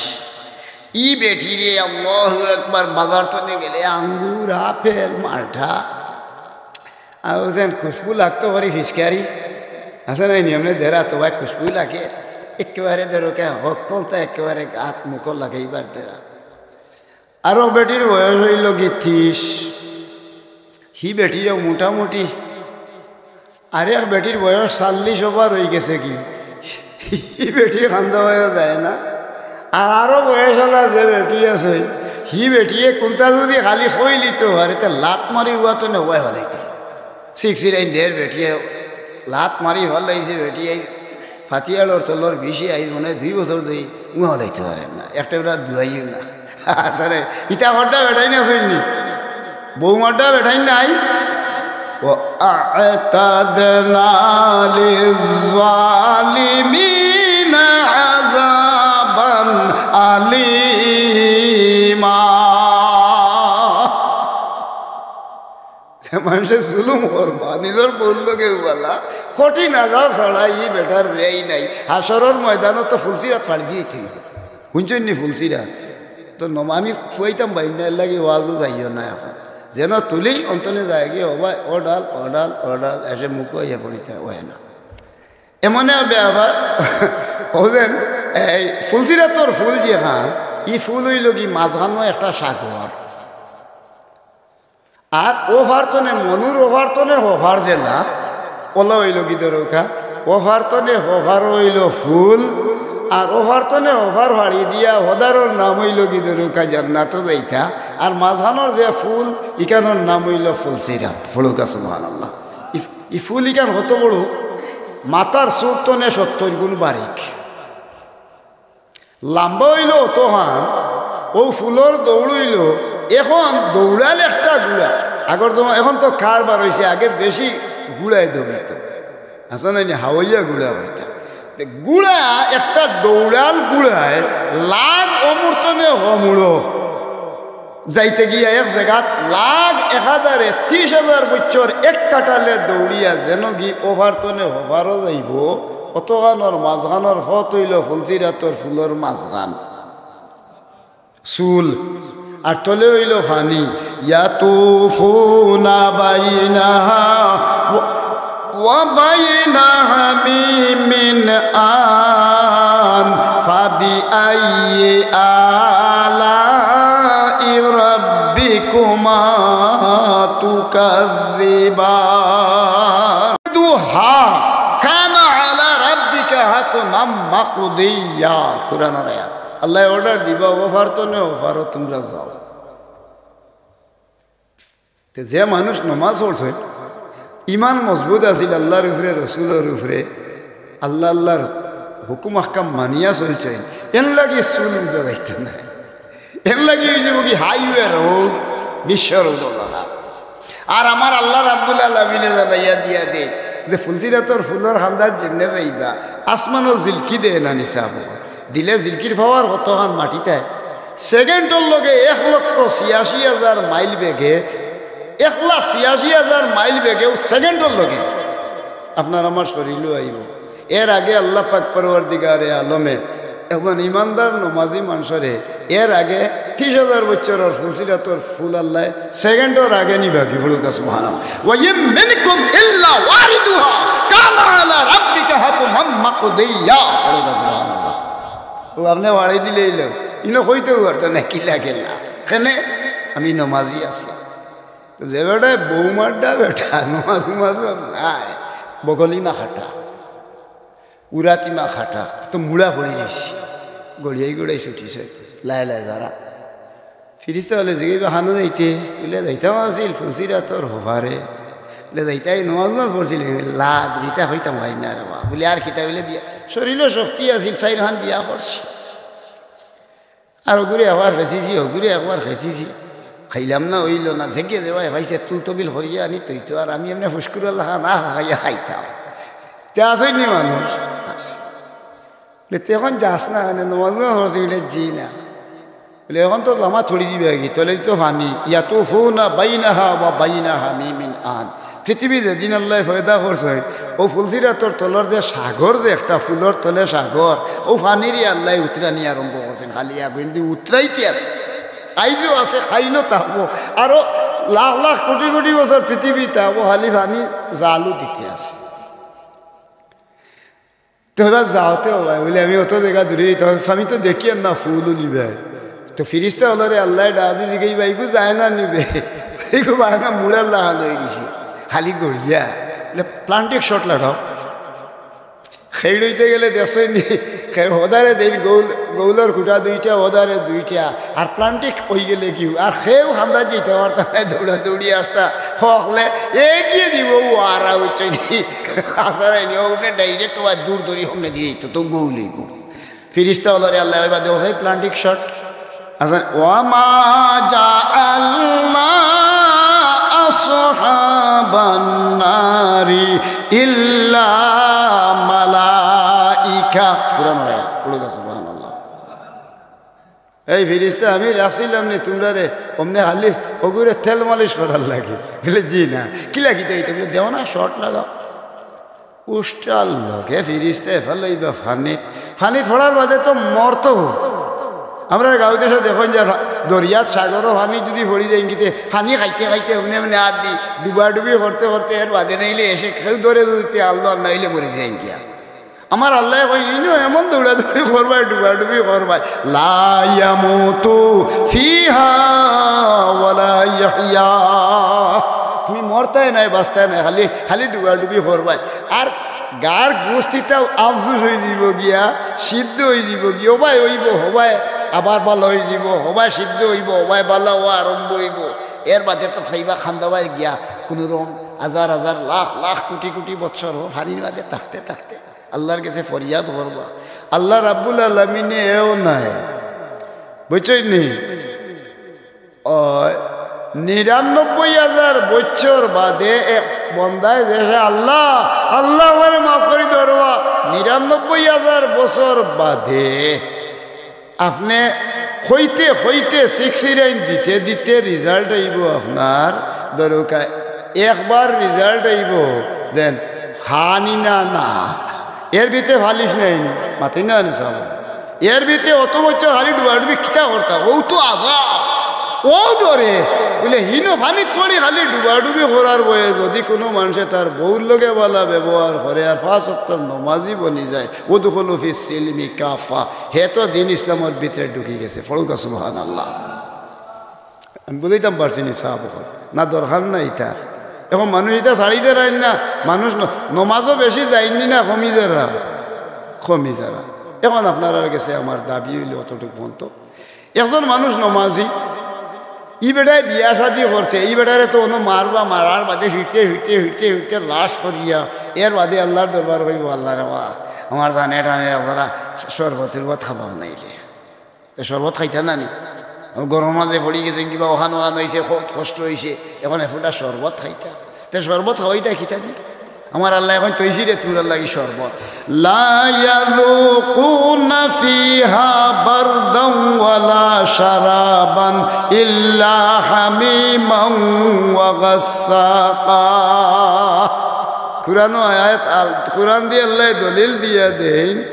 ই বেটিরে আল্লাহু আকবার, বাজার তনে গেলে আঙ্গুর, আপেল, মালটা, আর যেন খুশবু লাগতো করি ফিচকারি, আছে না নিয়মে দেরা তো ভাই খুশবু লাগে, একেবারে ধরো কে হকলতা একেবারে গাত মুখো লাগাইবার দেরা। আরো বেটির বয়স অইল গি ত্রিশ, হি বেটিরও মোটামুটি। আরেক বেটির বয়স চল্লিশ over অইগেছে গি, হি বেটির কান্দা অইয়া যায় না। আর আরো বয়স অলা যে বেটি আছে, হি বেটিয়ে কুনতা যুদি খালি কইলিতো, আরে তে লাত মারি উয়া তো নেওয়াই হলাইতে। সিক্সির আইন দের বেটিয়ে লাত মারি হলাইছে বেটিয়ে, ফাতিয়ালর তলর বিষি আইজ মনে হয় দুই বছর ধরি উয়া হলাইতে পারে না, একটা বেটা দুয়াইও না। আচ্ছা রে, ইতা হড্ডা বেটাই না শুননি, বৌমাড্ডা বেটাই নাই। وأعتدنا للظالمين عذابا أليما। যে মানষে জুলুম করবা, নিজর বউর লগে উবালা, কঠিন আযাব ছাড়া ই বেটার রেই নাই। হাশরর ময়দানো তো ফুলসিরাত ফাড়ি দিতে অইবো। হুনছইন নি ফুলসিরাত? তো নম-, আমি ফুয়াইতাম ভাই না, এর লাগি ওয়াজও যাইও না এখন। যেন তুলি অন্তনে যায় গিয়ে, ও ভাই, ও ডাল, ও ডাল, ও ডাল, এসে মুখো ইয়ে পড়িতে হয় না। এমন এক ব্যাপার, ও যেন এই ফুলসিরাতর ফুল যে খান, ই ফুল অইল গি মাঝখানো একটা সাগর। আর ও ফারতনে মনুর ও ফারতনে হফার জেলা, ওলা অইল গি দরকা, ও ফারতনে হফার অইল ফুল, আর ও ফারতনে হফার ফাড়ি দিয়া হদারর নাম অইল গি দরকা জান্নাতো যাইতা, আর মাঝখানোর যে ফুল, ইখানোর নাম অইল ফুলসিরাত। পড়ুকা সুবহানাল্লাহ। ই, ই ফুল ইখান কত বড়, মাথার চুল তনে সত্তর গুণ বারিক। লাম্বা অইল অতখান, ও ফুলর দৌড় অইল, এখন দৌড়াল একটা গুড়া। আগর যেমন, এখন তো কার বার অইছে, আগে বেশি গুড়ায় দৌড়িত। আছে না নি, হাওয়াইয়া গুড়া অইতা। তে গুড়া একটা দৌড়াল গুড়ায় লাখ অমুর তনে হমুড়ো। যাইতে গিয়া এক জাগাত লাখ এক হাজারে ত্রিশ হাজার বছর এক কাটালে দৌড়িয়া যেন গি ও ফারতনে হফারো যাইবো, অতখানোর মাঝখানোর পথ অইল ফুলসিরাতর ফুলর মাঝখান। চুল, আর তলে অইল পানি। يطوفون بينها وبين حميم آن فبأي آلاء ربكما تكذبان. كان على ربك حتما مقضيا। কুরআনর আয়াত। আল্লায় order দিবা, ও ফারতনে ও ফারো তুমরা যাও। তে যে মানুষ নমাজ পড়ছে, ইমান মজবুত আছিল আল্লার উপরে, রসুলর উপরে, আল্লা আল্লার হুকুম আহকাম মানিয়া চলছে, এন লাগি চুল বুঝা যাইত না। এন লাগি অই যাইবো গি highway road, বিশ্ব road অলা। আর আমার আল্লা রাব্বুল আলামিনে জানাইয়া দিয়া দে যে ফুলসিরাতর ফুলর কান্দাত যেমনে যাইবা, আসমানর জিলকি দেয় না নিচে আবো। দিলে জিলকির power কতখান মাটিত আয়। সেকেন্ডর লগে এক লক্ষ ছিয়াশি হাজার মাইল বেগে, এক লাখ ছিয়াশি হাজার মাইল বেগেও সেকেন্ডর লগে আপনার আমার শরীরও আইব। এর আগে আল্লাহ পাক পরওয়ারদিগারে আলমে একজন ইমানদার নমাজি মানষরে এর আগে ত্রিশ হাজার বছরর ফুলসিরাতর ফুল আল্লাহ সেকেন্ডর আগে নিবা কি? পড়ুকা সুবহানাল্লাহ। ওয়া ইন মিনকুম ইল্লা ওয়ারিদুহা কানা আলা রাব্বিকা হাতমান মাকদিয়া। পড়ুকা সুবহানাল্লাহ। ও আপনে বাড়াই দিলে এলো, ইনো কইতেও পারতো না কিলা কিলা। কেনে? আমি নমাজি আছি। তো যে বেটায় বউ মাড্ডা বেটা, নমাজ উমাজ নাই, বগলিমা খাটা, উরাতিমা খাটা, তো মুড়া পড়ি দিছি, গড়িয়াই গড়াই ছুটিছে, লায় লায় যারা। ফিরিস্তা অকলে জিগাইবা, "কানো যাইতে?" বুলে, "যাইতাম আছিল ফুলসিরাতর হবারে।" বুলে, "যাইতায়, নমাজ উমাজ পড়ছিলি?" বুলে, "লাদ, ইতা কইতাম পারি না রে বা।" বুলে, "আর কিতা?" বুলে, "বিয়া, শরীরও শক্তি আছিল, চাইরখান বিয়া করছি।" আর ওগুরে একবার খেছিছি, ওগুরে একবার খেছিছি, খাইলাম না, অইল না, যেগিয়ে যেবায় পাইছে তুলতবিল করিয়া আনি তৈতো, আর আমি এমনে ফুসকুর আল্লাহ না খাইয়া খাইতাম। তে আসইনি মানুষ আছে। বুলে, "তুই এখন যাস না, মানে নমাজ না পড়তে?" বুলে, "জি না।" বুলে, "এখন তো লামা থড়ি দিবে কি, তলে তো পানি, ইয়াতুফুনা বাইনাহা ওয়া বাইনা হামিমিন আন।" পৃথিবী যেদিন আল্লাহ পয়দা করছইন, ও ফুলসিরাতর তলর যে সাগর, যে একটা ফুলর তলে সাগর, ও পানিরে আল্লাহ উতরানি আরম্ভ করছইন, খালি আগুন দি উতরাইতে আছে। আইজও আছে, খাইনো থাকবো, আরো লাখ লাখ কোটি কোটি বছর পৃথিবী থাকবো, খালি পানি জালু দিতে আছে। তো ওরা যাওতে হবে বুলে, "আমি অত জাগা দূরে, তখন আমি তো দেখি আর না ফুল নিবে।" তো ফিরিস্তা অকলরে আল্লাহ ডাক দি জিগাইবা, "ইগু যায় না নিবে?" ইগু বায় না, মুড়ার লাখান অই গেছে, খালি গড়িয়া। বুলে, "প্লান্টিক শট লাগাও।" খেইড়ইতে গেলে দেখছইন নি, খে-, হদারে দেইন গৌল, গৌলর খুঁটা দুইটা, হদারে দুইটা, আর প্লান্টিক অই গেলে কি, আর কেউ হামলা দিতে পারতা না, দৌড়া দৌড়ি আসতা, হকলে এগিয়ে দিব, ও আর বুঝছইন নি, আসার আইনি, ও উঠে ডাইরেক্ট ওয়া দূর দূরি হমনে দিয়ে দিত, তো গৌল অইব। ফিরিস্তা অকলরে আল্লাহ এবার দেখো, সেই প্লান্টিক শট, আচ্ছা, "ওয়ামা জাআলনা আসহাবান নারি ইল্লা মালাইকা।" পুরানো আয়াত, পড়ুকা সুবহানাল্লাহ। এই ফিরিস্তা, আমি রাখছিলাম নি তোমরারে অমনে খালি ওগুরে তেল মালিশ করার লাগি? বুলে, "জি না।" "কিলা কিতা অইতো?" বুলে, "দেও না, শট লাগাও।" উষ্টার লগে ফিরিস্তায় ফালাইবা পানিত। পানিত পড়ার বাদে তো মরতো। আমরা গাঁও দেশে দেখইন যে দরিয়াত সাগরও পানি যদি পড়ি যায়, ইঙ্গিতে পানি খাইতে খাইতে এমনে এমনে হাত দি ডুবাডুবি করতে করতে এর বাদে নাইলে এসে কেউ ধরে ধরতে আল্লাহ নাইলে মরি যায় গিয়া। আমার আল্লাহ কই, "ইনো এমন দৌড়াদৌড়ি করবায়, ডুবাডুবি করবায়, লা ইয়ামুতু ফিহা ওয়ালা ইয়াহইয়া।" তুমি মরতায় নাই, বাঁচতায় নাই, খালি, খালি ডুবাডুবি করবায়। আর গার গোস্তিটা আফসুস অই যিবো গিয়া, সিদ্ধ অই যিবো গিয়া, হবায় অইবো, হবায় আবার ভালা অই যিবো, হবায় সিদ্ধ অইবো, হবায় ভালা অওয়া আরম্ভ অইবো। এর বাদে তো খাইবা খান্দাবায় গিয়া, কুনু রকম হাজার হাজার, লাখ লাখ, কোটি কোটি বছর ও পানির মাঝে থাকতে থাকতে আল্লাহর গেছে ফরিয়াদ করবা। আল্লাহ রাব্বুল আলামিনে এও নাই, বুঝছইন নি? ওই নিরানব্বই হাজার বছর বাদে এক বন্দায় যে, "হে আল্লাহ, আল্লাহ, আমারে মাফ করি দেও রে বা।" নিরানব্বই হাজার বছর বাদে আপনে কইতে কইতে সিক্সটি নাইন দিতে দিতে রিজাল্ট আইবো আপনার দরকার। একবার রিজাল্ট আইবো যেন হানি না না, এর ভিতরে ফালিশ নাই নি, মাতি না নি সাব। এর ভিতরে অত বছর খালি ডুবাডুবি কিতা করতা, ও তো আজাব, ও ডরে। বুলে, হিনো পানিত পড়ি খালি ডুবাডুবি করার বয়ে যদি কুনু মানষে তার বউর লগে ভালা ব্যবহার করে আর পাঁচ ওয়াক্তর নমাজি বনি যায়, উদখুলু ফিস সিলমি কাফা, হে তো দিন ইসলামর ভিতরে ঢুকি গেছে। পড়ুকা সুবহানাল্লাহ। আমি বুঝাইতাম পারছি নি সাব? না, দরকার নাই ইতা। এখন মানুষ ইতা ছাড়ি দেরাইন না, মানুষ ন-, নমাজও বেশি যাইন নি না, কমি যারা, কমি যারা। এখন আপনারার গেছে আমার দাবি অইলো অতটুকু পর্যন্ত। একজন মানুষ নমাজি, ই বেটায় বিয়া শাদি করছে, ই বেটারে তো অনো মারবা, মারার বাদে ফিরতে ফিরতে ফিরতে ফিরতে লাশ করিয়া, এর বাদে আল্লাহর দরবার কইবো, "আল্লাহ রে বা, আমার জানে টানে একজরা শরবত টরবত খাবাও নাইলে।" তে শরবত খাইতা না নি? আমার গরমর মাঝে পড়ি গেছে, কিবা অখান অখান অইছে, খুব কষ্ট অইছে, এখন এফুটা শরবত খাইতা। তে শরবত খাওয়াইতা কিতা দি? আমার আল্লায় কইন তৈছি রে, তুমরার লাগি শরবত। لا يذوقون فيها بردا ولا شرابا إلا حميما وغساقا। কুরআনো আয়াত আল-, কুরআন দি আল্লায় দলিল দিয়া দেইন,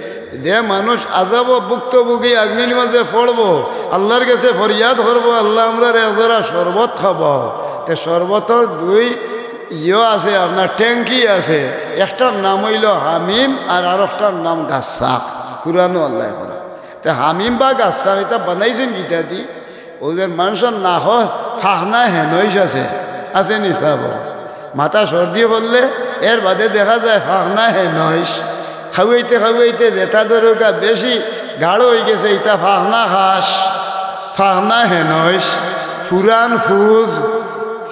যে মানুষ আযাবো ভুক্তভোগী আগ্নির মাঝে পড়বো, আল্লার গেছে ফরিয়াদ করবো, "আল্লা, আমরারে এক জরা শরবত খাবাও।" তে শরবতর দুই ইয়ো আছে, আপনার ট্যাঙ্কি আছে, একটার নাম অইলো হামিম আর আরোকটার নাম গাসসাক। কুরআনো আল্লায় কইরা। তে হামিম বা গাসসাক ইতা বানাইছইন কিতা দি? অউ যে মানষর নাকো ফাখনা হেনইশ আছে, আছে নি সাব? মাথা সর্দি করলে এর বাদে দেখা যায় ফাখনা হেনইশ। খাওয়াইতে খাওয়াইতে যেটা ধরুকা বেশি গাঢ় অইগেছে, ইটা ফাখনা খাস, ফাখনা হেনইশ, ফুরান ফুজ,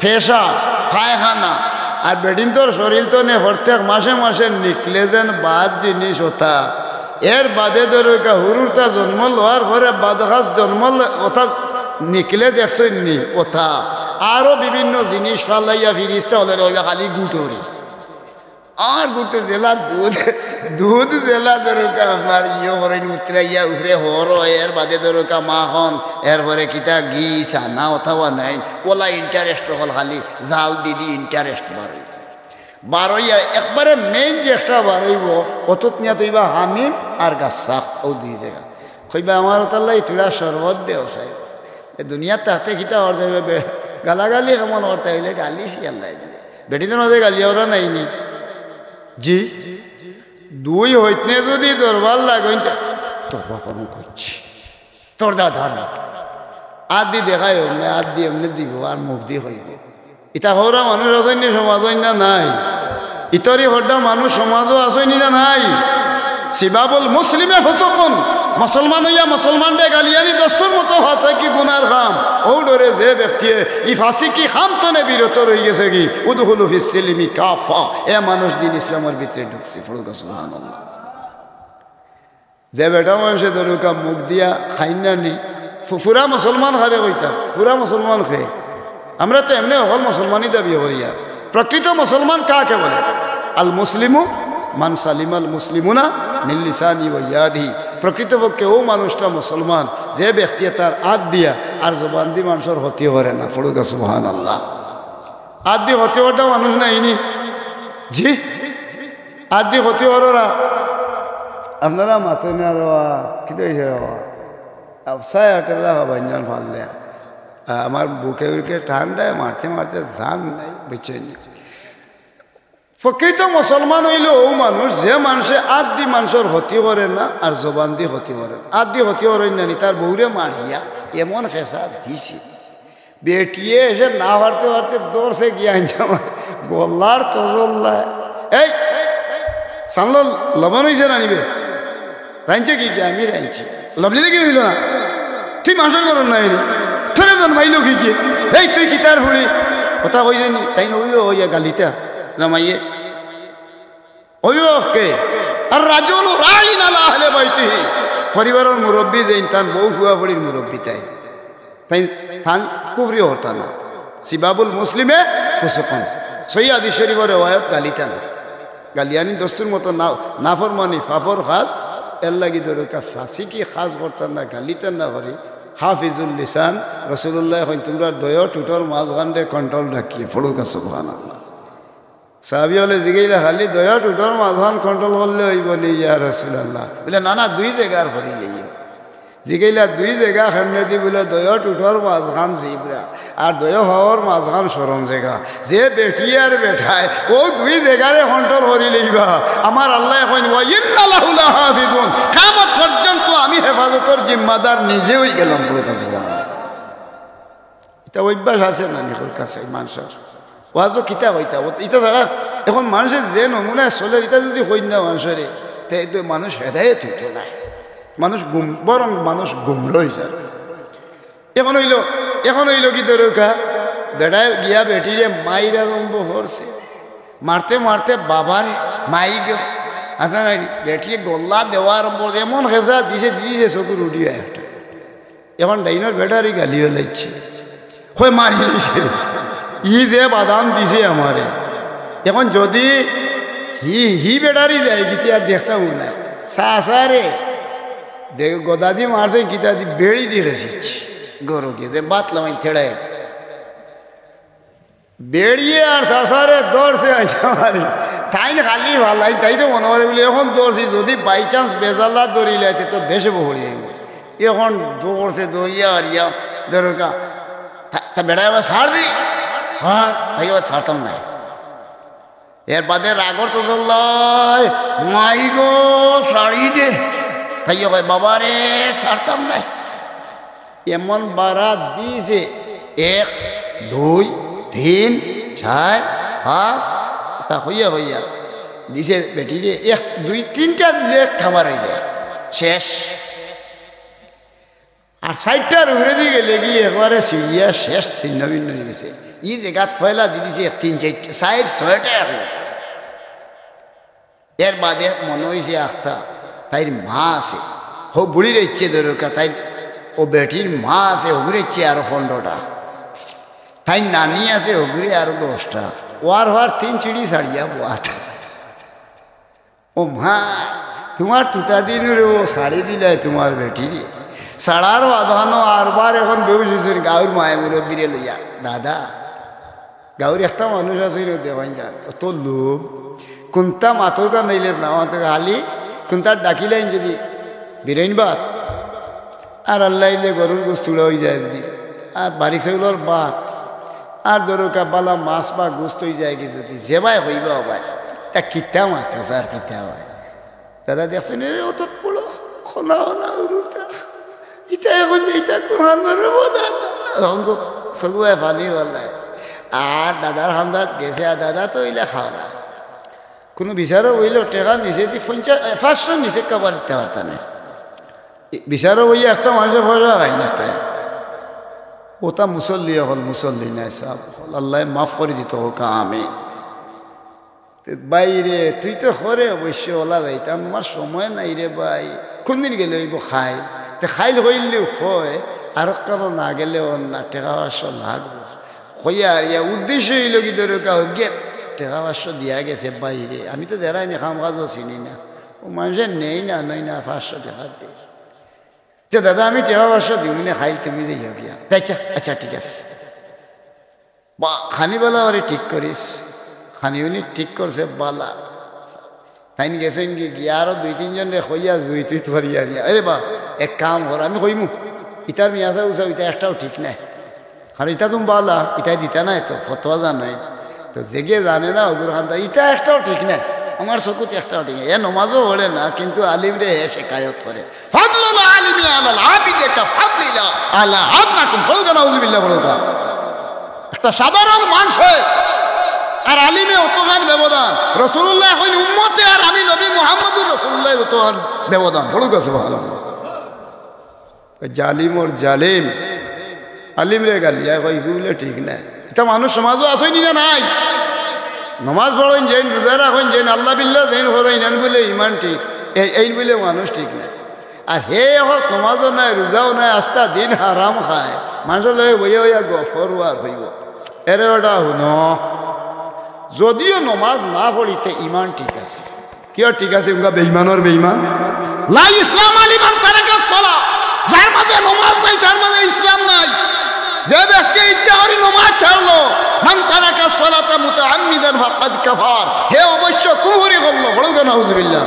ফেশা, পায়খানা। আর বেটিন্তর শরীল তনে প্রত্যেক মাসে মাসে নিকলে যেন বাদ জিনিস ওটা। এর বাদে ধরুকা হুরুতা জন্ম লওয়ার পরে বাদ খাস জন্ম ল-, ওটা নিকলে দেখছইন নি ওটা। আরো বিভিন্ন জিনিস ফালাইয়া ফিরিস্তা অকলে রইবা খালি গুটরি। আর গুটে যেলা দুধ, দুধ যেলা ধরুকা আপনার ইয়ে করে উতরাইয়া উপরে হর অয়, এর বাদে ধরুকা মাখন, এরপরে কিতা ঘি, ছানা, অথবা নাই, ওলা interest অকল খালি জাল দিলি interest বাড়ে। বারইয়া একবারে main যে একটা বারইবো, অতুত নিয়া তইবা হামিম আর গাসসাক, অউ দুই জাগা। কইবা, "আমার ওটার লাগি তুরা শরবত দেও সাহেব।" এ দুনিয়াত থাকতে কিতা অর যাইবে বে-, গালাগালি কেমন করতে অইলে গালি সি আল্লায় দিলে। বেটিন্তর মাঝে গালি ওরা নাই নি? জি? দুই হইতনে যদি দরবার লাগইন তে, "তোর বাপ আমি করছি, তোর দাদা না।" আত দি দেখাই অমনে, আত দি অমনে দিবো আর মুখ দি কইবো। ইতা কওরা মানুষ আছইন নি সমাজো না নাই? ইতরি হড্ডা মানুষ সমাজো আছইন নি না নাই? সিবাবুল মুসলিমে ফুসুকুন, মুসলমান অইয়া মুসলমানরে গালিয়ানি দস্তুর মতো ফাসিকি গুনার কাম। অউ ডরে যে ব্যক্তিয়ে ই ফাসিকি কাম তনে বিরত রইগেছে গি, উদখুলু ফিস সিলমি কাফা, এ মানুষ দিন ইসলামর ভিতরে ঢুকছে। পড়ুকা সুবহানাল্লাহ। যে বেটা মানষে ধরুকা মুখ দিয়া খাইন না নি, ফু-, ফুরা মুসলমান কারে কইতা, ফুরা মুসলমান কে? আমরা তো এমনে হকল মুসলমানই দাবি করিয়ার। প্রকৃত মুসলমান কাকে বলে? আল মুসলিমু মান সালিমাল মুসলিমুনা মিন লিসানি ওয়া ইয়াদিহি। প্রকৃতপক্ষে অউ মানুষটা মুসলমান, যে ব্যক্তিয়ে তার আত দিয়া আর জবান দি মানষর ক্ষতি করে না। পড়ুকা সুবহানাল্লাহ। আত দি ক্ষতি করতা মানুষ নায় নি? জি? আত দি ক্ষতি কররা। আপনারা মাতইন না রে বা, কিতা অইছে রে বা? আফসায় আটেলা হবা ইঞ্জান ফাললে। আ-, আমার বুকে উকে টান দেয়, মারতে মারতে জান নাই, বুঝছইন নি? প্রকৃত মুসলমান অইলো অউ মানুষ, যে মানষে আত দি মানষর ক্ষতি করে না আর জবান দি ক্ষতি করে না। আত দি ক্ষতি করইন না নি, তার বউরে মারিয়া এমন খেসা দিছে। বেটিয়ে এসে না পারতে পারতে ধরছে গিয়া আনছে আমার গলার তজল্লায়। "এই, সানলো লবণ অইছে না নি বে? রানছে কি গিয়া? আমি রানছি।" লবলি দেখি অইলো না। তুই মানষর ঘরর নায় নি। তোরে জন্মাইলো কি গিয়ে? এই তুই কিতার ফুড়ি? কথা কইলে নি, তাইন অইবো অইয়া গালিতা। জামাইয়ে। অইবো কে? আর রাজুলু রাইন আলা আহলে বাইতিহি। পরিবারর মুরব্বি যেইন তান বউ ফুয়া ফুড়ির মুরব্বি তাইন। তাইন, তান কুফরি করতা না। সিবাবুল মুসলিমে ফুসুকুন। সহিহ হাদিস শরিফর রেওয়ায়ত গালিতা না। গালিয়ানি দস্তুর মতো না, নাফরমানি, ফাফর কাজ, এর লাগি ধরুকা ফাসিকি কাজ করতা না, গালিতা না করি। হাফিজুল লিসান, রাসুলুল্লায় কইন, "তুমরা দুইও ঠুটর মাঝখানরে control রাখিও।" পড়ুকা সুবহানাল্লাহ। সাহাবি অকলে জিগাইলা, "খালি দুইও ঠুটর মাঝখান control করলে অইবো নি ইয়া রাসুলাল্লাহ?" বুলে, "না, না, দুই জাগার করি লইও।" জিগাইলা, "দুই জাগা কেমনে দি?" বুলে, "দুইও ঠুটর মাঝখান জিভরা, আর দুইও পাওর মাঝখান শরম জাগা।" যে বেটি আর বেটায় অউ দুই জাগারে control করি লইবা, আমার আল্লায় কইন, "ওয়া ইন্না লাহু লাহাফিজুন।" কিয়ামত পর্যন্ত আমি হেফাজতর জিম্মাদার নিজে অইগেলাম। পড়ুকা সুবহানাল্লাহ। ইতা অভ্যাস আছে না নি কাছে মানষর? ওয়াজো কিতা কইতা? ও ইতা ছাড়া এখন মানষে যে নমুনায় চলের, ইতা যদি কইন না মানষরে, তে তো মানুষ হেদায়েত অইতো নায়। মানুষ গুম-, বরং মানুষ গুমরা অইযার। এখন অইলো, এখন অইলো কি ধরুকা, বেটায় গিয়া বেটিরে মাইর আরম্ভ করছে। মারতে মারতে বাবারে মাইর, আছে না নি? বেটিয়ে গলা দেওয়া আরম্ভ করছে, এমন খেসা দিছে, দিছে চকুর উঠিয়া একটা। এখন ডাইনর বেটারে গালিও লাগছে, কয় মারি লাইছে, ই যে বাদাম দিছে আমারে। এখন যদি হি হি বেটারি যায় কিতা আর দেখতাম না। চাচারে দেখ, গদাদি মারছে, কিতা দি বেড়ি দি গেছে। গরু কি যে বাত লামাই তেড়ে। বেড়িয়ে আর চাচারে ধরছে আইসা মারি। তাইন খালি ভালাই, তাই তো মনে করে বলে, এখন ধরছি, যদি by chance বেজাল্লা ধরিলাইতে তো বেশে বহরি অইব। এখন ধরছে, ধরিয়া আর ইয়া ধরুকা। তা, তা বেটা এবার ছাড় দি। ছাড়। তাই এবার ছাড়তাম না। এর বাদে রাগর তো ধরলাই, "মাই গো, ছাড়ি দে।" তাই কয়, "বাবা রে, ছাড়তাম না।" এমন বাড়া দিছে, এক, দুই, তিন, চার, পাঁচ, তা হইয়া হইয়া দিছে বেটিরে, এক, দুই, তিনটা দিলে খাবার অই যায়, শেষ। আর চাইরটার উপরে দি গেলে কি একবারে ছিড়িয়া শেষ, ছিন্ন ভিন্ন অই গেছে। ই জাগাত পয়লা দি দিছে এক, তিন, চাইরটা, চাইর, ছয়টা এখন। এর বাদে মনো অইছে আখতা, তাইর মা আছে, হউ বুড়ির ইচ্ছে দরকার, তাইর অউ বেটির মা আছে, হগুর ইচ্ছে আরো পনেরোটা, তাইর নানি আছে, হগুরে আরো দশটা, ওয়ার ওয়ার তিন চিড়ি ছাড়িয়া বওয়াত। ও মা, তুমার তুতা দিনরে অউ ছাড়ি দিলায় তুমার বেটিরে। ছাড়ার বাদানো আরবার এখন বেউস অইছইন গাউর মায়ে মুরব্বিরে লইয়া। দাদা, গাউর একটা মানুষ আছে রে, দেওয়ান যান, অত লোভ। কুন্তা মাতউকা নাইলে না মাতউকা, খালি কুন্তা ডাকিলাইন যদি বিরাইন ভাত, আর আল্লাইলে গরুর গোস্ত উড়া অই যায় যদি, আর বারিক ছাগলর ভাত, আর ধরুকা বালা মাছ বা গোস্ত অই যায় কি যদি, যেবায় কইবা অবায়, তা কিতা মাতো স্যার, কিতা অয়? দাদা দেখছইন, এরে অত বড় খনা খনা উরুতা। ইতা এখন যে ইতা কোন হান্দর রে বা দাদা? অখন তো চকুবায় পানি ওলায়। আর দাদার হান্দাত গেছে, আর দাদা তো অইলা খাওয়া। কুনু বিচারো অইলো, টেকা নিচে দি পঞ্চাশ, এ, পাঁচশো নিচে খাবার দিতা পারতা নায়। এ, বিচারো অইয়া একটা মানুষে পয়সা খাই না তাই। অতা মুসল্লি অকল, মুসল্লি নায় সাব অকল। আল্লায় মাফ করি দিতো হউকা, আমিন। তে ভাইরে, তুই তো করে অবশ্য ওলা যাইতাম, আমার সময় নাই রে ভাই। কুনদিন গেলে অইবো খাইল? তে খাইল কইলেও অয়, আর কারো না গেলেও না, টেকা পাঁচশো লাগবো। কইয়া আর ইয়া উদ্দেশ্য অইলো কি, ধরো কাউকে টেকা পাঁচশো দিয়া গেছে ভাইরে, আমি তো যারা আমি কাম কাজও চিনি না, অউ মানুষে নেই না, নেই না, পাঁচশো টেকা দে। তে দাদা, আমি টেকা পাঁচশো দিমু নে, খাইল তুমি যাইও গিয়া। তে আচ্ছা, আচ্ছা, ঠিক আছে। বা, খানি বালা ওরে ঠিক করিস। খানি উনি ঠিক করছে বালা। তাইন গেছইন গি-, গিয়া আরো দুই তিনজনরে কইয়া জুই তুই ধরিয়া নিয়া, "আরে বা, এক কাম কর, আমি কইমু, ইতার মিয়া সাব উসাব, ইতা একটাও ঠিক নায়। কারণ ইতা তুমি বালা, ইতায় দিতা নায় তো, ফতোয়া জানো।" তো যেগিয়ে জানে না, অগুর খান্দা, ইতা একটাও ঠিক নায়। আমার চকুত একটাও ঠিক নায়। এ নমাজও পড়ে না, কিন্তু আলিমরে হে শেকায়ত করে। ফাদলুল আলিমি আলাল আবিদি কাফাদলিল্লাহ আলা আদনাকুম। পড়ুকা, নাউজুবিল্লাহ, পড়ুকা। একটা সাধারণ মানুষে আর আলিমে অতখান ব্যবধান। রাসূলুল্লাহ কইন উম্মতে আর আমি নবী মুহাম্মদুর রাসূলুল্লাহ অতখান ব্যবধান। পড়ুকা, সুবহানাল্লাহ। জালিমর জালিম। আলিমরে গালিয়া কয়, "ইগুলে ঠিক নায়।" ইতা মানুষ সমাজো আছইন নি না নাই? নমাজ পড়ইন যেইন, রোজা রাখইন যেইন, আল্লাহ বিল্লাহ যেইন করইন, এইন বুলে ইমান ঠিক, এই, এইন বুলে মানুষ ঠিক নায়। আর হে এখন নমাজও নাই, রোজাও নাই, আস্তা দিন হারাম খায়, মানষর লগে বইয়া বইয়া গফর আর অইবো। এরে ওটা হুনো, যদিও নমাজ না পড়িতে ইমান ঠিক আছে, কিয় ঠিক আছে? উনকা বেইমানর বেইমান। লা ইসলাম লিমান তারাকাস সালাহ, যার মাঝে নমাজ নাই, তার মাঝে ইসলাম নাই। যে ব্যক্তি ইচ্ছা করি নমাজ ছাড়লো, মান তারাকাস সালাতা মুতাআম্মিদান ফাকাদ কাফার, হে অবশ্য কুফরি করলো। পড়ুকা, নাউজুবিল্লাহ।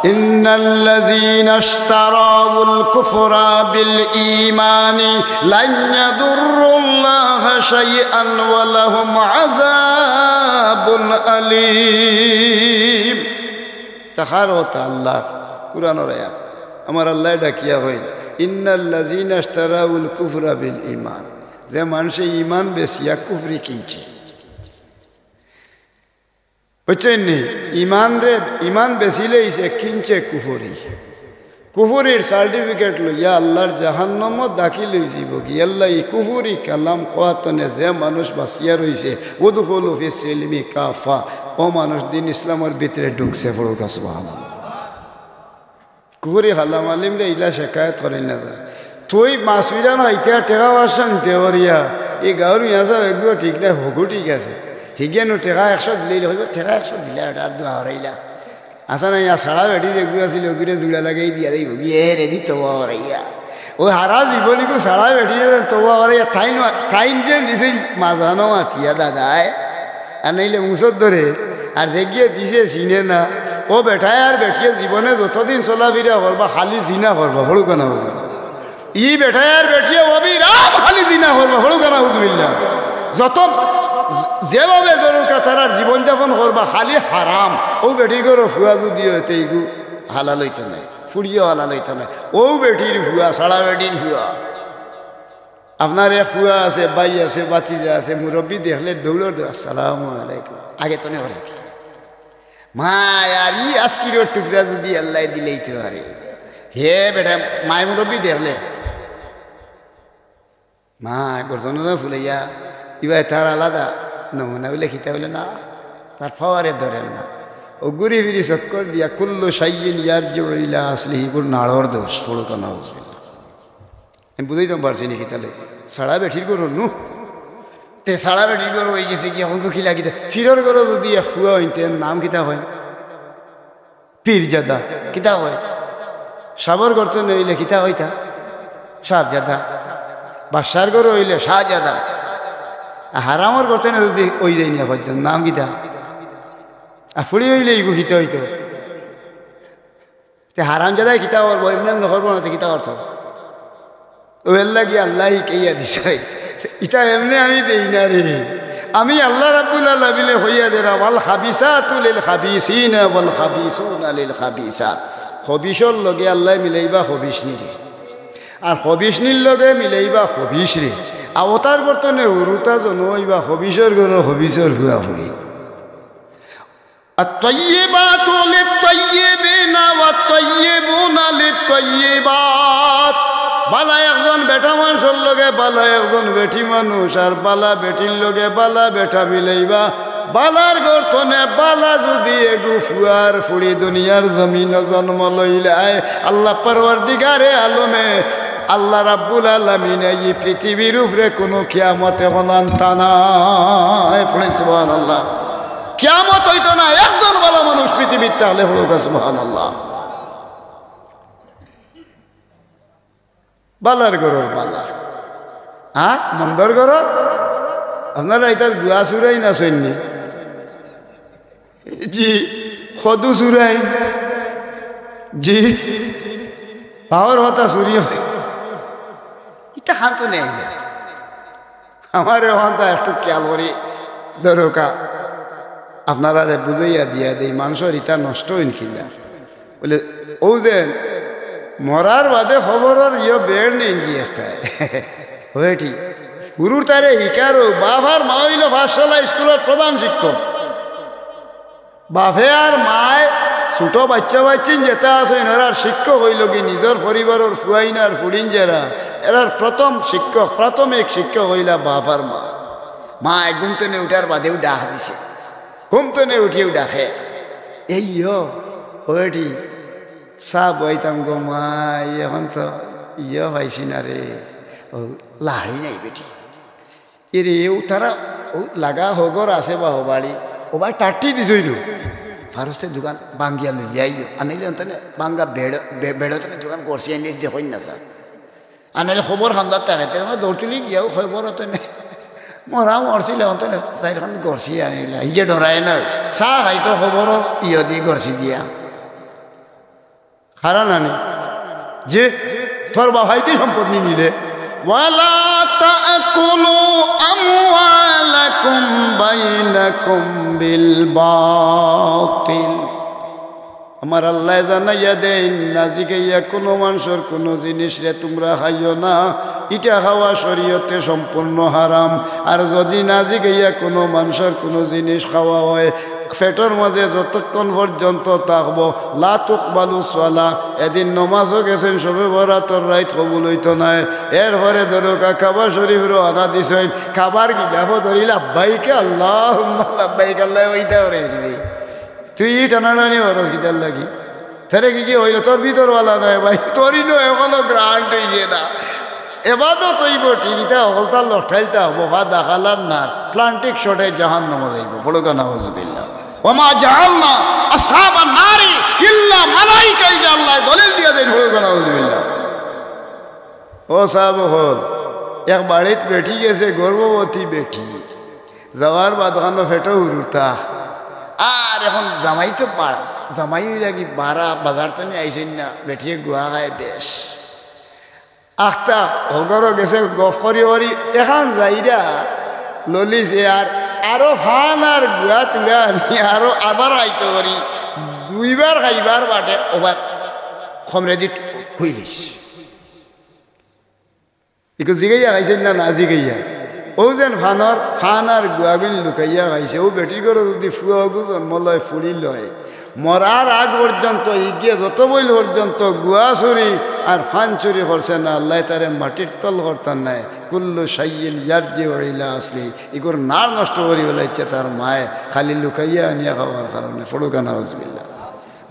إن الذين اشتروا الكفر بالإيمان لن يضروا الله شيئا ولهم عذاب أليم। তাহার কথা আল্লাহ, কুরআনর আয়াত। আমার আল্লায় ডাকিয়া কইন, "إن الذين اشتروا الكفر بالإيمان।" যে মানষে ইমান বেচিয়া কুফরি কিনছে, বুঝছইন নি? ইমানরে, ইমান বেচিলাইছে, কিনছে কুফরি। কুফরির certificate লইয়া আল্লাহর জাহান্নামো দাখিল অইযিবো গি। আল্লাহ ই কুফরি কালাম কওয়াতনে যে মানুষ বাচিয়া রইছে, উদখুলু ফিস সিলমি কাফা, অউ মানুষ দিন ইসলামর ভিতরে ঢুকছে। পড়ুকা সুবহানাল্লাহ। কুফরি কালাম আলিমরে ইলা শেকায়ত করইন না। কই মাছ ফিরানো ইতা টেকা পয়সা নিতে পারিয়া, এই গাঁওর মিয়া সাব এগুলো ঠিক নাই, হগু ঠিক আছে। হিগেনু টেকা একশো দিলেই কইব, "টেকা একশো দিলা, এটা আর দোয়া হরাইলা।" আচ্ছা না, ইয়া সারা বেটি যেগু আছিল, ওগুরে জুড়া লাগাই দিয়া দেই, হগি এ রে দি তবা হরাইয়া। ও হারা জীবনীগু সারা বেটি রে তবা হরাইয়া, তাইন, তাইন যে দিছে মাঝানো মাতিয়া দাদায়, আর নাইলে মুসর ধরে, আর যেগিয়ে দিছে চিনে না, ও বেটায় আর বেটিয়ে জীবনে যতদিন চলাফিরা করবা, খালি জিনা করবা, হড়ুকা না হড়ুকা। ই বেটায় আর বেটিয়ে অবিরাম খালি জিনা করবা, হড়ুকা না হুজবিল্লা। যত যেভাবে দরকার তারার জীবনযাপন করবা, খালি হারাম। ও বেটির ঘরো ফুয়া যদি হইতে, এইগু হালাল হইতো নাই, ফুড়িও হালাল হইতো নাই। ও বেটির ফুয়া, সারা বেটির ফুয়া। আপনার এক ফুয়া আছে, ভাই আছে, ভাতিজা আছে, মুরব্বি দেখলে দৌড়র দে, "আসসালামু আলাইকুম।" আগে তো নেই। মা, আর ই আজকির টুকরা যদি আল্লাহ দিলেই তো পারে। হে বেটা, মায় মুরব্বি দেখলে। মা, গর্জন ফুলাইয়া, ইবায় তার আলাদা নমুনা হইলে খিতা হইলে না, তার পাওয়ারে ধরেন না। ও ঘুরি ফিরি চক্কর দিয়া, "কুল্লু শাইইন ইয়ারজিউ ইলা আসলিহি", গুর নাড়র দোষ, পড়ুকা নাউজুবিল্লাহ। আমি বুঝাইতাম পারছি নি কিতালে। সারা বেটির ঘরো নু। তে সারা বেটির ঘরো হয়ে গেছে কি, এখন তো কি লাগিতে? ফিরর ঘরো যদি এক ফুয়া হইতে, নাম কিতা হয়? পীরজাদা। কিতা হয়? সাবর ঘর তো নেইলে কিতা হইতা? সাবজাদা। বাদশার ঘরো হইলে শাহজাদা। আর হারামর ঘর তো না যদি ওই দেয় না পর্যন্ত, নাম কিতা? আর ফুড়ি হইলে ইগু কিতা হইতো? তে হারামজাদায় কিতা করবো? এমনি এমনি করবো না, তে কিতা করতো? ও এর লাগি আল্লাহ কেইয়া দিছে। ইতা এমনি আমি দেই না রে। আমি আল্লাহ রাব্বুল আলামিনে কইয়া দেরা, "ওয়াল খাবিসাতু লিল খাবিসিনা ওয়াল খাবিসুনা লিল খাবিসাত।" খবিশর লগে আল্লাহ মিলাইবা খবিশ নিরে। আর খবিশ নির লগে মিলাইবা খবিশ রে। আর ওতার বর্তনে উরুতা জন হইবা খবিশর ঘরর খবিশর ফুয়া ফুড়ি। الطيبات للطيبين والطيبون للطيبات। বালা একজন বেটা মানুষর লগে বালা একজন বেটি মানুষ, আর বালা বেটির লগে বালা বেটা মিলাইবা। বালার ঘর তনে বালা যদি এগু ফুয়ার ফুড়ি দুনিয়ার জমিন জন্ম লইলায়, আল্লাহ পরওয়ারদিগারে আলমে, আল্লাহ রাব্বুল আলামিনে এই পৃথিবীর উপরে কোনো কিয়ামত এখন আনতা না। এ পড়েন সুবহানাল্লাহ। কিয়ামত হইতো না, একজন ভালা মানুষ পৃথিবীত থাকলে হলো গা, সুবহানাল্লাহ। বালার ঘরর বালা, আর মন্দর ঘরর। আপনারা এটা গুয়া চুরাই না সৈন্য? জি, খদু চুরাই। জি, পাওয়ার কথা চুরি হয়। ইতা খান তো নেই। আমার এখন তো একটু খেয়াল করি দরকার। আপনারারে বুঝাইয়া দিয়া দেই, মানুষর ইতা নষ্ট হইন কিনা। বলে, "ও যে মরার বাদে খবরর ইয়ে বেড় নেই কি একটা?" হয়ে ঠিক। গুরুর তারে হিকারো, বাবার মা হইল পাঠশালা স্কুলের প্রধান শিক্ষক। বাপে আর মায় ছোট বাচ্চা বাচ্চিন যেটা আছে, এনারা শিক্ষক হইল কি নিজের পরিবারের ফুয়াইন আর ফুড়িন যারা, এরার প্রথম শিক্ষক, প্রাথমিক শিক্ষক হইলা বাপ আর মা। মা ঘুম তনে উঠার বাদেউ ডাক দিছে, ঘুম তনে উঠিয়াউ ডাকে, "এই ইয়ো, ওটি চা বইতাম গো মা, এখন তো ইয়ো পাইছি না রে, ও লাড়ি নাই বেটি।" এরে, ও তারা, ও লাগা হগর আছে বা হবাড়ি, ও ভাই টাট্টি দিছইল। ফারস্তে দোকান বাঙ্গিয়া লইয়া আইও, আনিলে অন্তনে বাঙ্গা বেড়, বে-, বেড়তনে দোকান করছি, আনিলে দেখইন না তার। আনিলে খবর খান্দার তাকে, তে আমার দৌড়চুলি গিয়াও খবর অন্তনে। মরা মরছিল অন্তনে, চাইরখান করছি আনিলে, ইয়ে ডরায় না। চা খাইতো খবর ইয়ে দি করছি দিয়া। হারা নানি। যে তোর বাবাইতে সম্পদ নি নিলে। ولا تأكلوا أموالكم بينكم بالباطل। আমার আল্লাহ জানাইয়া দেইন, না জিগাইয়া কোনো মানুষর কোনো জিনিস রে তোমরা খাইও না, ইটা খাওয়া শরীয়তে সম্পূর্ণ হারাম। আর যদি না জিগাইয়া কোনো মানুষর কোনো জিনিস খাওয়া হয়, পেটর মাঝে যতক্ষণ পর্যন্ত থাকবো, লা তুকবালু সালা, এদিন নমাজও গেছেন, শবে বরাতর রাইত কবুল হইতো নায়। এরপরে ধরো কা-, কাবা শরীফ রওয়ানা দিছেন, কাবার গিলাফও ধরি লাব্বাইক আল্লাহুম্মা লাব্বাইক, আল্লাহ ওইটা করে দিবি। তুই ই টানাটানি খরচ কিতার লাগি? তারে কি কি হইল? তোর ভিতর ওয়ালা নয় ভাই, তোরই নয়, এখনো গ্রান্ট হইছে না। এবাদত অইবো, টিভিটা হকলতা লটকাইলতা হবো, ফা দাখালান নার, প্লান্টিক শটে জাহান্নামো যাইবো। পড়ুক্কা নাউজুবিল্লাহ। ওমা জাআলনা আসহাবান নারি ইল্লা মালাইকা, ইটা আল্লায় দলিল দিয়া দেইন। পড়ুক্কা নাউজুবিল্লাহ। ও সাব অকল, এক বাড়িত বেটি গেছে, গর্ভবতী বেটি। যাওয়ার বাদ খানো পেটো হুরুতা। আর এখন জামাই তো বা-, জামাই অইলা কি বারা, বাজার তনে আইছইন না, বেটিয়ে গুয়া খায় বেশ। আখতা হগরো গেছে গফ করি করি, এখান যাইরা ললিছে আর আরো ফান আর গুয়া তুলা আনি আরো আবার আইতো করি। দুইবার খাইবার বাটে ওবার খমরেদি খুইলিস। ইকু জিগাইয়া খাইছইন না, না জিগাইয়া? অউ যেন ফানর, ফান আর গুয়াবিন লুকাইয়া খাইছে। অউ বেটির ঘরো যুদি ফুয়া অগু জন্ম লয়, ফুড়ি লয়, মরার আগ পর্যন্ত, ইগিয়ে যত বইল পর্যন্ত গুয়া চুরি আর ফান চুরি করছে না, আল্লায় তারে মাটির তল করতা নায়। কুল্লু শাইইন ইয়ারজিউ ইলা আসলি। ইগুর নার নষ্ট করি ফালাইছে তার মায়ে, খালি লুকাইয়া আনিয়া খাওয়ার কারণে। পড়ুক্কা নাউজুবিল্লাহ।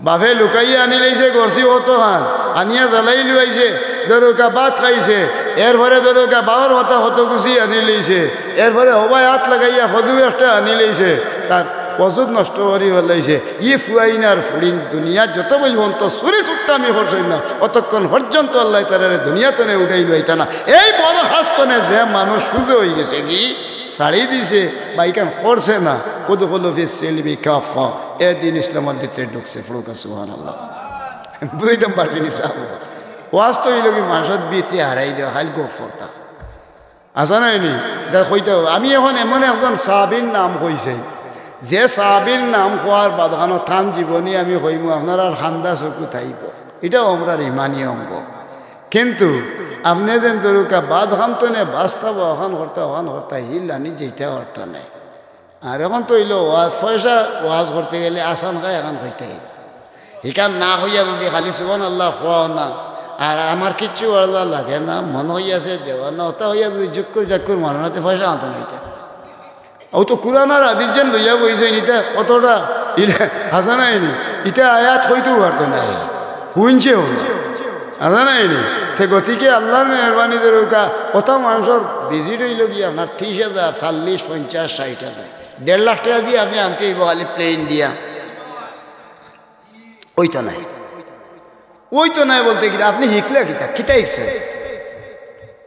বাফে লুকাইয়া আনি লইছে, গরছি অতখান, আনিয়া জ্বালাই লুয়াইছে, ধরুক্কা ভাত খাইছে, এরপরে ধরুক্কা বাওর পাতা কতগুছি আনি লইছে, এরপরে হবায় আত লাগাইয়া কদু একটা আনি লইছে, তার অজুত নষ্ট করি ফালাইছে। ই ফুয়াইন আর ফুড়িন দুনিয়াত যত বইল পর্যন্ত চুরি চুট্টামি করছইন না, অতক্ষণ পর্যন্ত আল্লায় তারারে দুনিয়া তনে উঠাই লইতা না। এই বদ কাজ তনে যে মানুষ সুজা অইগেছে গি, ছাড়ি দিছে, বা ইখান করছে না, উদখুলু ফিস সিলমি কাফফা, এ দিন ইসলামর ভিতরে ঢুকছে। পড়ুক্কা সুবহানাল্লাহ। বুঝাইতাম পারছি নি সাব? ওয়াজ তো অইলো কি মানষর ভিতরে হারাই দেওয়া, খালি গফ করতা। আছে না নি? ইটা কইতে অইবো। আমি এখন এমন একজন সাহাবীর নাম কইছি, যে সাহাবীর নাম কওয়ার বাদ খানো তান জীবনী আমি কইমু, আপনারার কান্দা চকু থাইবো। ইটাও আমরার ইমানি অঙ্গ। কিন্তু আপনে যেন ধরুক্কা বাদ খান তনে বাস্তব অখান করতা, অখান করতা, হিল আনি যাইতা পারতা নায়। আর এখন তো অইলো ওয়াজ, পয়সা ওয়াজ করতে গেলে আসান খায় এখান কইতে অইবো। ইখান না কইয়া যুদি খালি সুবহানাল্লাহ কওয়া না, আর আমার কিচ্ছু আল্লাহ লাগে না, মনো অইয়াছে দেওয়া না, অতা অইয়া যুদি জুক্কুর জাক্কুর মারো না, তে পয়সা আনতো না ইতা। অউ তো কুরআন আর হাদিস যেন লইয়া বইছইন, ইতা কতটা ইলা-, আছে না নি? ইতা আয়াত কইতেও পারতো নায়, হুনছেও না, আছে না নি? তে গতিকে আল্লাহর মেহেরবানি ধরুক্কা, অতা মানষর ভিজিট অইলো গিয়া আপনার তিশ হাজার, চল্লিশ, পঞ্চাশ, ষাইট হাজার। দেড় লাখ টেকা দিয়া আপনে আনতে অইবো খালি প্লেন দিয়া। অইতো নায়। অইতো নায় বলতে কিতা? আপনে হিকলা কিতা? কিতা হিকছইন?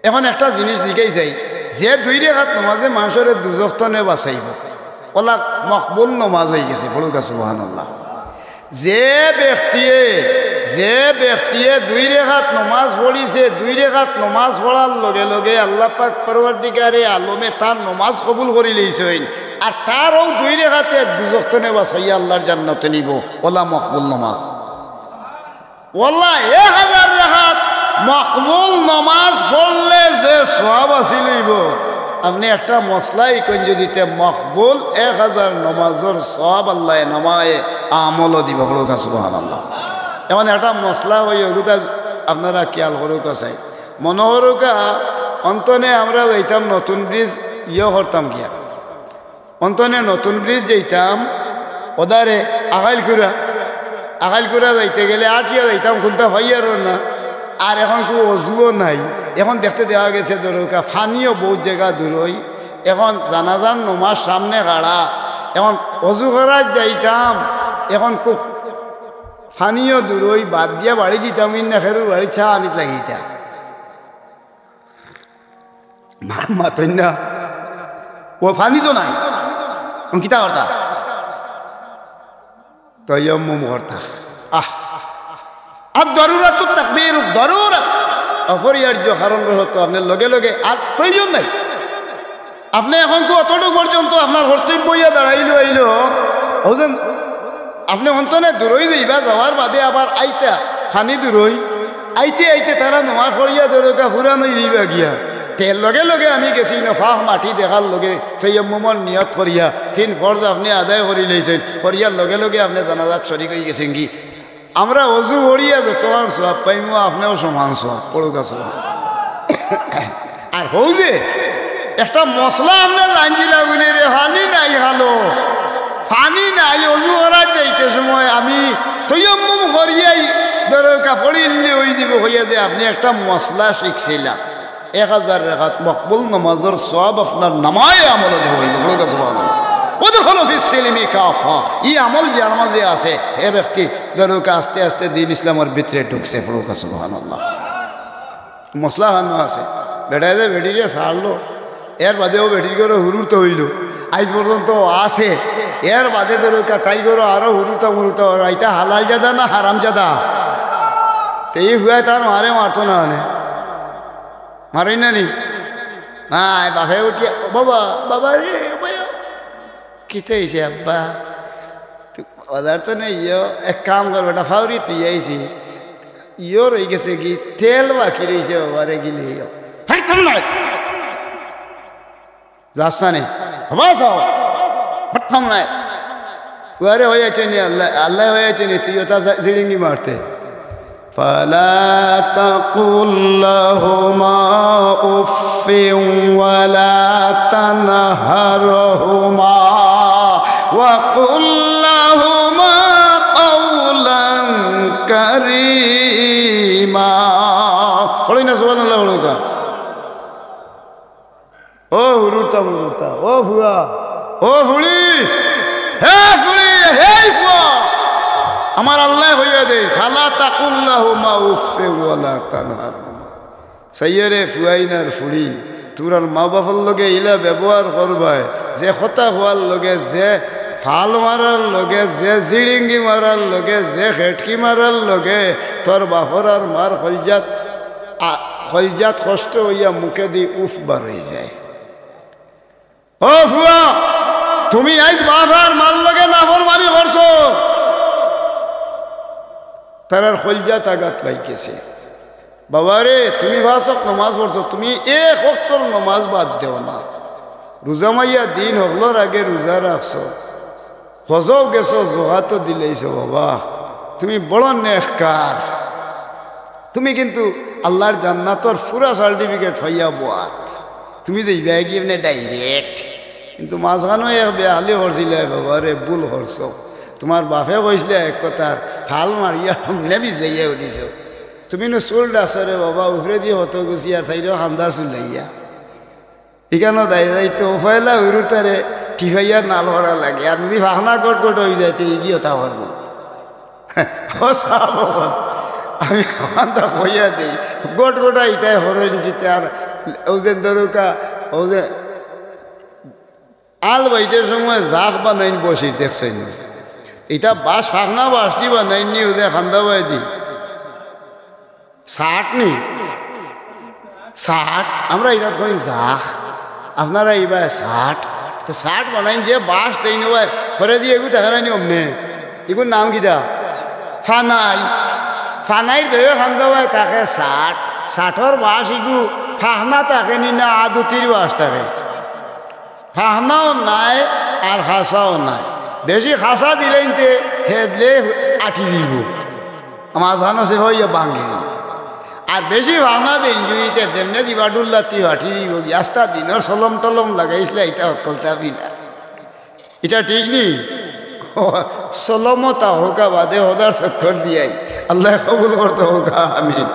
এখন একটা জিনিস জিকাই যাই, যে দুই রেকাত নমাজে মানষরে দুজখ তনে বাঁচাইবো, অলা মকবুল নমাজ অইগেছে। পড়ুক্কা সুবহানাল্লাহ। যে ব্যক্তিয়ে, যে ব্যক্তিয়ে দুই রেকাত নমাজ পড়িছে, দুই রেকাত নমাজ পড়ার লগে লগে আল্লাহ পাক পরওয়ারদিগারে আলমে তার নমাজ কবুল করি লইছইন, আর তার অউ দুই রেকাতে দুজখ তনে বাঁচাইয়া আল্লাহর জান্নাতো নিবো, অলা মকবুল নমাজ। অলা এক হাজার রেকাত মকবুল নমাজ পড়লে যে সওয়াব হাসিল অইবো, আপনে একটা মসলা ইকইন যুদি, তে মকবুল এক হাজার নমাজর সওয়াব আল্লায় নামায়ে আমলো দিবো। পড়ুক্কা সুবহানাল্লাহ। এখন একটা মসলা অই অগুতা আপনারা খিয়াল করুক্কা চাই। মনো করুক্কা, অন্তনে আমরা যাইতাম নতুন ব্রিজ ইয়ে করতাম গিয়া। অন্তনে নতুন ব্রিজ যাইতাম, ওদারে আগাইলকুড়া, আগাইলকুড়া যাইতে গেলে আটিয়া যাইতাম, কুন্তা পাইয়ারও না। আর এখন কু অজুও নাই। এখন দেখতে দেখা গেছে ধরুক্কা, পানিও বউত জাগা দূরই। এখন জানাজার নমাজ সামনে খাড়া, এখন অজু করাত যাইতাম, এখন কু পানিও দূরই, বাদ দিয়া বাড়ি যাইতাম, ইন্না খেরুর বাড়ি চা আনিত লাগিতা। মা-, মাতইন না। অউ পানি তো নাই। অখন কিতা করতা? তায়াম্মুম করতা। আহ। আর দরুরাতু তাকদিরু দরুরাত। অপরিহার্য কারণবশত আপনে লগে লগে আর প্রয়োজন নাই। আপনে এখন কু অতটুক পর্যন্ত আপনার কর্তব্য অইয়া দাঁড়াইলো আইলো, অউ যেন আপনে অন্তনে দূরই যাইবা, যাওয়ার বাদে আবার আইতা, পানি দূরই, আইতে আইতে তারা নমাজ পড়িয়া ধরুক্কা ফুরান অই যাইবা গিয়া। তে লগে লগে আমি গেছি নফাহ মাটি দেখার লগে তায়াম্মুমর নিয়ত করিয়া তিন ফরজ আপনে আদায় করি লইছইন, করিয়ার লগে লগে আপনে জানাজাত শরিক অই গেছইন গি। আমরা অজু করিয়া যতখান সওয়াব পাইমু, আপনেও সমান সওয়াব। পড়ুক্কা সওয়াব। আর হউ যে একটা মসলা আপনে জানছিলা বুলে রে, পানি নাই খালো, পানি নাই, অজু করাত যাইতে সময় আমি তায়াম্মুম করিয়াই ধরো কাপড় ইনলে অই দিবো কইয়া যে আপনে একটা মসলা শিখছিলা। এক হাজার রেকাত মকবুল নামাজর সওয়াব আপনার নামায়ে আমলো দেওয়া অইবো। বলুন সুবহানাল্লাহ। ওয়াদখুলু ফিস সিলমি কাফা। ই আমল যার মাঝে আছে, হে ব্যক্তি ধরুক আস্তে আস্তে দ্বীন ইসলামর ভিতরে ঢুকছে। বলুন সুবহানাল্লাহ। মসলা খানো আছে, বেটায় যে বেটিরে ছাড়লো, এর বাদেও বেটির ঘরো হুরুর তো অইলো, আইজ পর্যন্ত আছে। এর বাদে ধরুক তাই ঘরো আরো হুরুতা মুরুতা, ইতা হালাল জাদা না হারাম জাদা? তে ই ফুয়ায় তার মারে মারতো না, মানে মারইন না নি? নাই, বাপে উঠিয়া, "ও বাবা, বাবা রে, ও বাবা।" "কিতা অইছে আব্বা?" "তুই বাজার তো নেই, ইয়ো, এক কাম কর বেটা, ফাউরি তুই আইছি। ইয়ো রই গেছে কি, তেল বাকি রইছে বাবা রে, গিলে ইয়ো।" "ফাইতাম না।" যাস না নি? বাবা যাও। ফাইতাম না। ফুয়ারে হইয়াছে নি আল্লাহ, আল্লাহ হইয়াছে নি, তুই ওটা জা-, জিড়িঙ্গি মারতে। فلا تقل لهما أف ولا تنهرهما وقل لهما قولا كريما। পড়ি না সুবহানাল্লাহ বলুকা। ও হুরুরতা মুরুরতা, ও ফুয়া, ও ফুড়ি, হে ফুড়ি, হে ফুয়া, আমার আল্লায় কইয়া দেইন, ফালা তাকুল লাহুমা উফফিন ওয়ালা তানহারহুমা। চাইও রে ফুয়াইন আর ফুড়ি, তুমরার মা বাপর লগে ইলা ব্যবহার করবায়, যে কথা কওয়ার লগে, যে ফাল মারার লগে, যে জিড়িঙ্গি মারার লগে, যে খেটকি মারার লগে, তোর বাপর আর মার কলজাত আ-, কলজাত কষ্ট অইয়া মুখেদি উফ বার অই যায়। ও ফুয়া, তুমি আইজ বাপ আর মার লগে নাফরমানি করছো, তারার কলজাত আঘাত লাগি গেছে। বাবা রে, তুমি পাঁচ ওয়াক্ত নমাজ পড়ছো, তুমি এক ওয়াক্তর নমাজ বাদ দেও না। রোজা মাইয়া দিন হকলর আগে রোজা রাখছো, হজও গেছো, জকাতও দিলাইছো, বাবা, তুমি বড় নেককার। তুমি কিন্তু আল্লাহর জান্নাতর পুরা certificate পাইয়া বওয়াত। তুমি যাইবায় গিয়া এমনে direct। কিন্তু মাঝখানো এক বেহালি করছিলায়, বাবা রে, ভুল করছো। তুমার বাপে কইছলা এক কথা, ফাল মারিয়া এমনে বিজলাইয়া উঠিছো। তুমি নু চুল ডাকছো রে বাবা, উপরেদি কত গুছি আর চাইরো কান্দা চুলাইয়া। ইখানো দায় দায়িত্ব পয়লা হুরুতারে টিপাইয়া নাল করা লাগে। আর যুদি ফাখনা গটগট অই যায়, তে ইগিয়ে ওতা করবো। ও সাব, আমি কান্দা কইয়া দেই, গটগটা ইতায় হরইন কিতা আর, অউ যে ধরুকা, অউ যে আল বাইটর সময় জাখ বানাইন বসি দেখছইন নি? ইতা বাঁশ, ফাখনা বাঁশ দি বানাইন নি, অউ যে কান্দা বায় দি। ছাট নি? ছাট? আমরা ইতাত কই জাখ, আপনারা ইবায় ছাট। তে ছাট বানাইন যে বাঁশ দেইন অবায়, খরে দি এগু থাকে না নি অমনে? ইগুর নাম কিতা? ফানাই। ফানাইর দইও কান্দা বায় থাকে ছাট। ছাটর বাঁশ ইগু ফাখনা থাকে নি না আদুতির বাঁশ থাকে? ফাখনাও নাই আর খাসাও নাই। বেশি খাসা দিলাইনতে হেদলে আটি দিবো। আমার জানো সে হইয়া ভাঙ্গি। আর বেশি ফাখনা দেইন যুদি তে যেমনে দিবা ডুল্লাতি আটি দিবো। আস্তা দিনর সলম টলম লাগাইছলা, ইতা হকলতা বিনা। ইটা ঠিক নি? সলমতা হউকা বাদে হদার চক্কর দিয়াই। আল্লায় কবুল করতা হউকা, আমিন।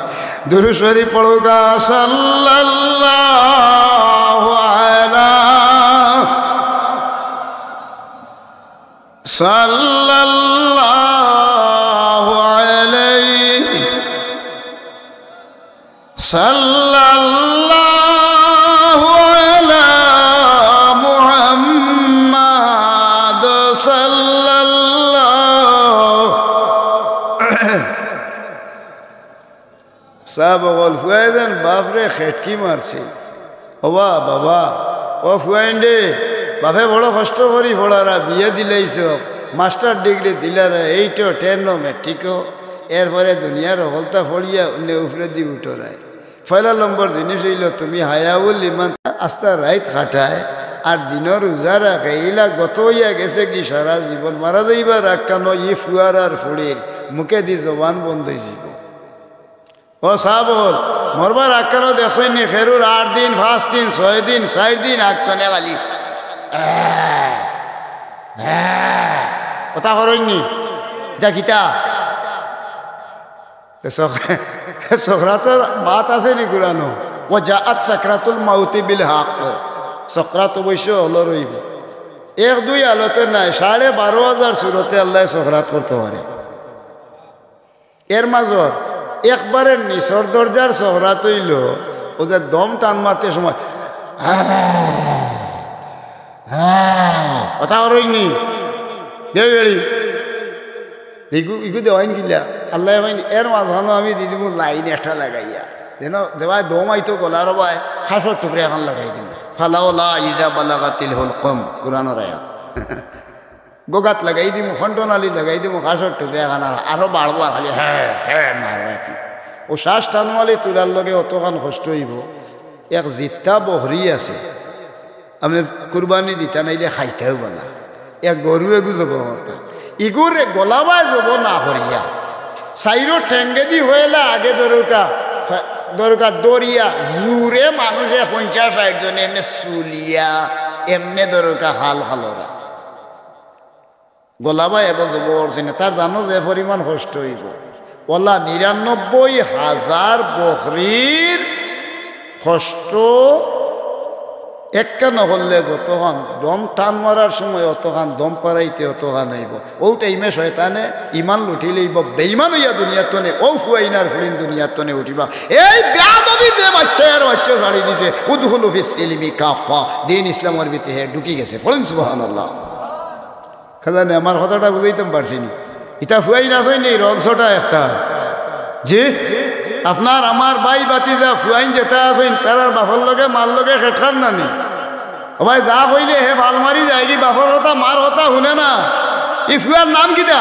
দুরূদ শরীফ পড়উকা, সাল্লাল্লাহু আলা, সাল্লাল্লাহু আলাইহি, সাল্লাল্লাহু আলা মুহাম্মাদ, সাল্লাল্লাহু। সাব অকল, ফুয়ায় যেন বাপরে খেটকি মারছে। ওবা বাবা, ও ফুয়াইন রে, বাপে বড় কষ্ট করি পড়ারা, বিয়া দিলাইছো, মাস্টার ডিগ্রি দিলারা, এইটো, টেনো, মেট্রিকো, এরপরে দুনিয়ার হকলতা পড়িয়া অনে উপরেদি উঠরায়। পয়লা নম্বর জিনিস অইলো তুমি হায়াউল ইমান, আস্তা রাইত খাটায় আর দিনর রোজা রাখে, ইলা গত অইয়া গেছে কি সারা জীবন, মারা যাইবার আগ কানো ই ফুয়ার আর ফুড়ির মুখেদি জবান বন্ধ অইযিবো। ও সাব অকল, মরবার আগ কানো দেখছইন নি, খেরুর আট দিন, পাঁচ দিন, ছয় দিন, চাইর দিন আগ তনে খালি, আহ, আহ, ওতা করইন নি? ইতা কিতা? এ সক-, সকরাতর মাত আছে নি কুরআনো? ওয়া জাআত সাকরাতুল মাউতি বিল হক। সকরাত অবশ্য হকলর অইবো। এক দুই হালতে নায়, সাড়ে বারো হাজার সুরতে আল্লায় সকরাত করতো পারে। এর মাজর একবারে নিচর দরজার সকরাত অইলো, অউ যে দম টান মারতে সময়, অটা অরইনি, বেড়ি বেড়ি। ইগু, ইগু দেওয়াইন কিলা? আল্লায় কইন, এর মাজখানো আমি দি দিমু লাইন একটা লাগাইয়া। যেন যেবায় দম আইতো গলার বায়, খাসর টুকরা এখান লাগাই দিমু। ফালাউলা ইজা বালাগাতিল হুলকুম, কুরআনর আয়াত। গগাত লাগাই দিমু, কণ্ঠনালী লাগাই দিমু, খাসর টুকরা এখান আর আরো বাড়বো, আর খালি হে, হে মারবা কি। অউ শ্বাস টানওয়ালি তুলার লগে অতখান কষ্ট অইবো। এক জিত্তা বকরি আছে, আপনে কুরবানি দিতা নাইলে খাইতা অইবো না। এক গরু এগু জবো করতা। ইগুরে গলাবায় জবো না করিয়া, চাইরো ঠেঙ্গেদি হইলা আগে দরকা, দরকা দরিয়া, জুরে মানুষে পঞ্চাশ ষাইট জনে এমনে চুলিয়া, এমনে দরকা হাল হালরা। গলাবায় এগু জবো করছে না, তার জানো যে পরিমাণ কষ্ট অইবো। ওলা নিরানব্বই হাজার বকরির কষ্ট একটা না করলে যতখান, দম টান মারার সময় অতখান, দম পারাইতে অতখান অইবো। অউ টাইমে শয়তানে ইমান লুটি লইবো, বেইমান অইয়া দুনিয়ার তনে, অউ ফুয়াইন আর ফুড়িন দুনিয়ার তনে উঠিবা। এই বেয়াদবি যে বাচ্চায় আর বাচ্চা ছাড়ি দিছে, উদখুলু ফিস সিলমি কাফা, দিন ইসলামর ভিতরে হে ঢুকি গেছে। পড়েন সুবহানাল্লাহ। খাজানে আমার কথাটা বুঝাইতাম পারছি নি? ইতা ফুয়াইন আছইন নি, রহস্যটা একটা। জি, আপনার আমার ভাই ভাতিজা ফুয়াইন যেতা আছইন, তারার বাপর লগে মার লগে খেটখান না নি? ও ভাই, যা কইলে হে ফাল মারি যায়গি, বাপর কথা, মার কথা হুনে না। ই ফুয়ার নাম কিতা?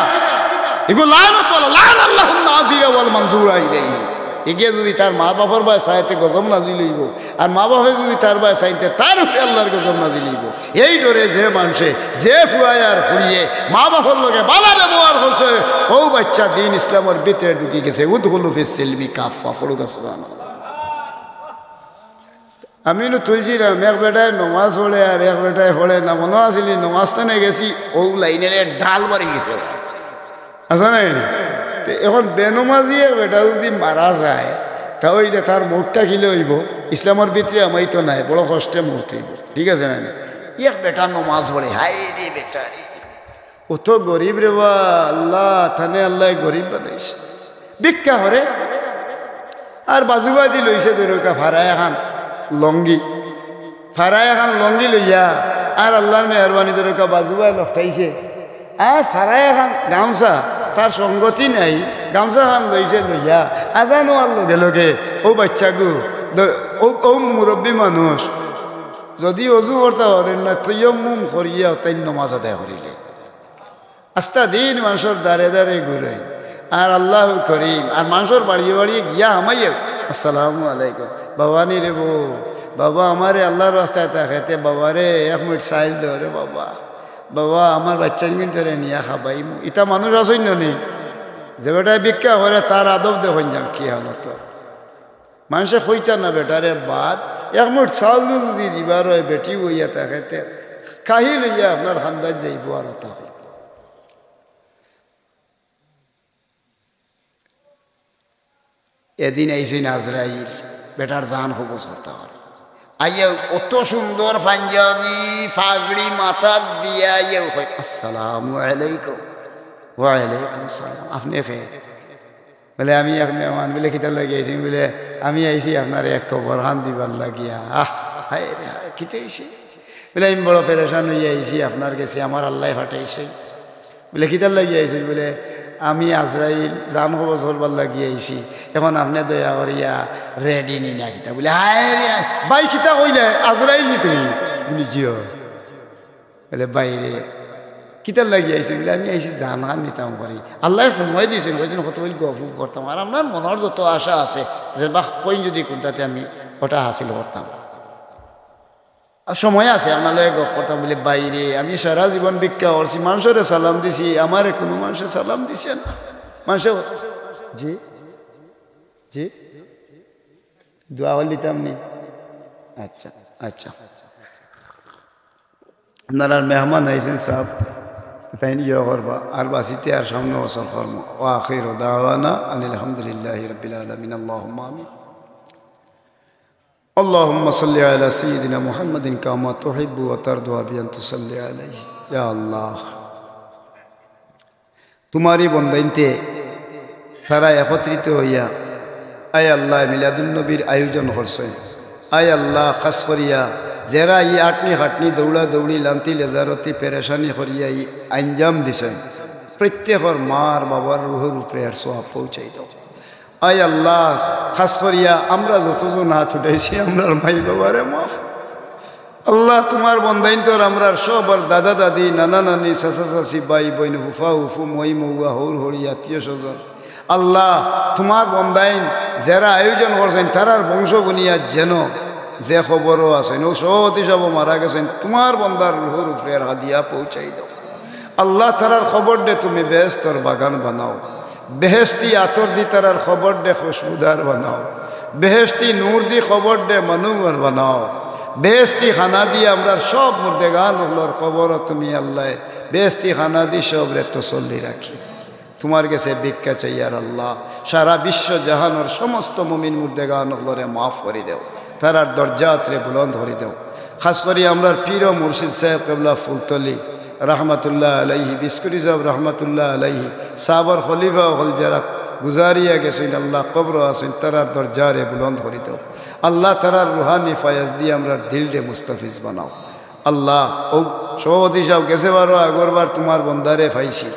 ইগু লানত ওয়ালা, লান আল্লাহুন নাজিরা ওয়াল মানজুরা ইলাইহি। ইগিয়ে যদি তার মা বাপর বায় চায়, তে গজব নাজিল অইবো। আর মা বাপে যদি তার বায় চাইন, তে তার উপরে আল্লাহর গজব নাজিল অইবো। এই ডরে যে মানষে, যে ফুয়ায় আর ফুড়িয়ে মা বাপর লগে বালা ব্যবহার করছে, অউ বাচ্চা দিন ইসলামর ভিতরে ঢুকি গেছে। উদখুলু ফিস সিলমি কাফা, পড়ুক্কা সুবহানাল্লাহ। আমি নু তুলছিলাম, এক বেটায় নমাজ পড়ে আর এক বেটায় পড়ে না, মনো আছিল নি, নমাজ তো নে গেছি, অউ লাইনে ডাল বাড়ি গেছে। আছে না নি? তে এখন বেনমাজি এক বেটা যদি মারা যায়, তা অইলে তার মউতটা কিলা অইবো? ইসলামর ভিতরে হামাইতো নায়, বড় কষ্টে মউত অইবো। ঠিক আছে না নি? এক বেটা নমাজ পড়ে, হায় রে বেটা রে, অত গরিব রে বা, আল্লাহ, তানে আল্লায় গরিব বানাইছে। ভিক্ষা করে, আর বাজুবায়দি লইছে দরকা ফাড়া এখান লঙ্গি। ফাড়া এখান লঙ্গি লইয়া আর আল্লাহর মেহেরবানি দরকা বাজুবায় লটকাইছে। আর ফাড়া এখান গামছা, তার সঙ্গতি নাই, গামছাখান লইছে লইয়া আজান অওয়ার লগে লগে অউ বাচ্চাগু, দ-, অউ, অউ মুরব্বি মানুষ যদি অজু করতা পারের না, তায়াম্মুম করিয়া তাইন নমাজ আদায় করিলে। আস্তা দিন মানষর দারে দারে ঘুরে। আর আল্লাহ করিম, আর মানষর বাড়িয়ে বাড়িয়ে গিয়া হামাইয়ে, "আসসালামু আলাইকুম।" "বাবা নি রে বো, বাবা আমারে আল্লাহর রাস্তায় তাকাইতে, বাবা রে, এক মুইট চাইল দেও রে বাবা। বাবা, আমার বাচ্চাইন কিন্তু রে নিয়া খাবাইমু।" ইতা মানুষ আছইন না নি? যে বেটায় ভিক্ষা করে, তার আদব দেখইন যান কি হালত। মানষে কইতা না বেটারে বাদ, এক মুইট চাউল যদি দিবার অয়, বেটি বইয়া থাকে, তে কাহিল অইয়া আপনার খান্দাত যাইবো আর অতা কইবো। এদিন আইছইন আজরাইল, বেটার জান কবজ করতা পারে। আইয়া অত সুন্দর পাঞ্জাবি, পাগড়ি মাথাত দিয়া আইয়া কয়, "আসসালামু আলাইকুম।" "ওয়ালাইকুম আসসালাম।" "আপনে কে?" বলে, "আমি এক মেহমান।" বলে, "কিতার লাগি আইছইন?" বলে, "আমি আইছি আপনারে এক খবরখান দিবার লাগিয়া।" আহ, হায় রে হায়, কিতা অইছে? বলে, "আমি বড় পেরেশান অইয়া আইছি আপনার গেছে, আমার আল্লায় পাঠাইছে।" বলে, "কিতার লাগি আইছইন?" বলে, "আমি আজরাইল, জান কবজ করবার লাগি আইছি, এখন আপনে দয়া করিয়া রেডি নি না কিতা?" বলে, "হায় রে হায়, ভাই কিতা কইলে, আজরাইল নি তুমি?" বলে, "জি অয়।" বলে, "ভাইরে, কিতার লাগি আইছইন?" বলে, "আমি আইছি জানখান নিতাম পারি।" আল্লায় সময় দিছইন, কইছইন, "কত কইল গফ করতাম।" আর আপনার মনর যত আশা আছে, যে বা কইন যদি কুনটাতে আমি অটা হাসিল করতাম। আর সময় আছে, আপনার লগে গফ করতাম। বলে, "ভাইরে, আমি সারা জীবন ভিক্ষা করছি, মানষরে সালাম দিছি, আমারে কুনু মানষে সালাম দিছে না।" মানষে, জি, জি, দোয়া করি দিতাম নি? আচ্ছা, আচ্ছা। আপনারার মেহমান আইছইন সাব, তাইন ইয়ে করবা, আর বাঁচিতে আর সামনে বছর করমু। ওয়া আখিরু দাওয়ানা আনিল হামদুলিল্লাহি রাব্বিল আলামিন। আল্লাহুম্মা আমিন। اللهم صل على سيدنا محمد كما تحب وترضى بأن تصلي عليه. ইয়া আল্লাহ, তুমারই বন্দাইন্তে তারা একত্রিত অইয়া, আয় আল্লাহ, মিলাদুন নবীর আয়োজন করছে। আয় আল্লাহ, খাস করিয়া যেরা ই আটনি খাটনি, দৌড়া দৌড়ি, লান্তি লেজারতি, পেরেশানি করিয়া ই আঞ্জাম দিছে, প্রত্যেকর মার বাবার রুহর উপরে এর সওয়াব পৌঁছাই দাও। আয় আল্লাহ, খাস করিয়া আমরা যতজন হাত উঠাইছি, আমরার মাই বাবারে মাফ। আল্লাহ, তুমার বন্দাইন্তর আমরার সবর দাদা দাদি, নানা নানি, চাচা চাচি, ভাই বইন, ফুফা ফুফু, মই মৌয়া, হৌর হড়ি, আত্মীয় স্বজন। আল্লাহ, তুমার বন্দাইন যেরা আয়োজন করছইন, তারার বংশ বুনিয়াদ যেন যে কবরো আছইন, অউ সৎ হিসাবো মারা গেছইন, তুমার বন্দার রুহর উপরে এর হাদিয়া পৌঁছাই দাও। আল্লাহ, তারার কবররে তুমি বেহেস্তর বাগান বানাও। বেহেস্তি আতর দি তারার কবররে খুশবুদার বানাও। বেহেস্তি নূর দি কবররে মনোহর বানাও। বেহেস্তি খানা দি আমরার সব মুর্দেগান অকলর কবরো তুমি আল্লাহ বেহেস্তি খানা দি সবরে তসল্লি রাখিও। তুমার গেছে ভিক্ষা চাইয়ার আল্লাহ, সারা বিশ্ব জাহানর সমস্ত মুমিন মুর্দেগান অকলরে মাফ করি দেও, তারার দরজাতরে বুলন্দ করি দেও। খাস করি আমরার পীর ও মুর্শিদ সাহেব কেবলা ফুলতলি রহমতুল্লাহ আলাইহি, বিস্কুটি সাহেব রহমতুল্লাহ আলাইহি, সাহাবার খলিফা অকল যেরা গুজারিয়া গেছইন, আল্লাহ কবরো আছইন, তারার দরজারে বুলন্দ করি দেও। আল্লাহ, তারার রুহানি ফায়াজ দি আমরার দিলরে মুস্তাফিজ বানাও। আল্লাহ, অউ সভাপতি সাহেব গেছে বারো, আগর বার তুমার বন্দারে পাইছি,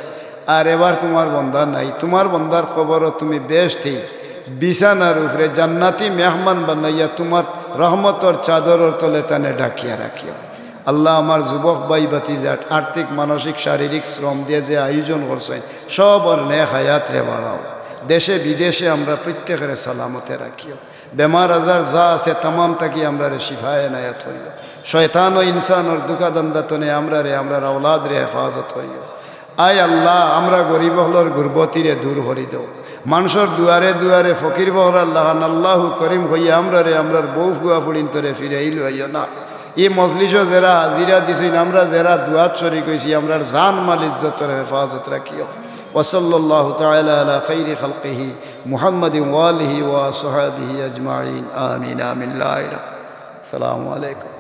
আর এবার তুমার বন্দা নাই। তুমার বন্দার কবরো তুমি বেহেস্তি বিছানার উপরে জান্নাতি মেহমান বানাইয়া তুমার রহমতর চাদরর তলে তানে ঢাকিয়া রাখিও। আল্লাহ, আমার যুবক ভাই ভাতিজাত আর্থিক, মানসিক, শারীরিক শ্রম দিয়া যে আয়োজন করছইন, সবর নেক হায়াতরে বাড়াও। দেশে বিদেশে আমরা প্রত্যেকরে সালামতে রাখিও। বেমার আজার যা আছে তামাম থাকি আমরারে শিফা এনায়েত করিও। শয়তান ও ইনসানর ধুকাধান্দা তনে আমরারে, আমরার আওলাদরে হেফাজত করিও। আয় আল্লাহ, আমরা গরিব অকলর গুরবতিরে দূর করি দেও। মানষর দুয়ারে দুয়ারে ফকির ফকরার লাখান আল্লাহু করিম কইয়া আমরারে, আমরার বউ ফুয়া ফুড়িন্তরে ফিরাই লইও না। ই মজলিসো যেরা হাজিরা দিছইন, আমরা যেরা দুয়াত শরিক অইছি, আমরার জান মাল ইজ্জতর হেফাজত রাখিও। وصلى الله تعالى على خير خلقه محمد وآله وصحبه أجمعين. آمين، آمين. لا إله. السلام عليكم.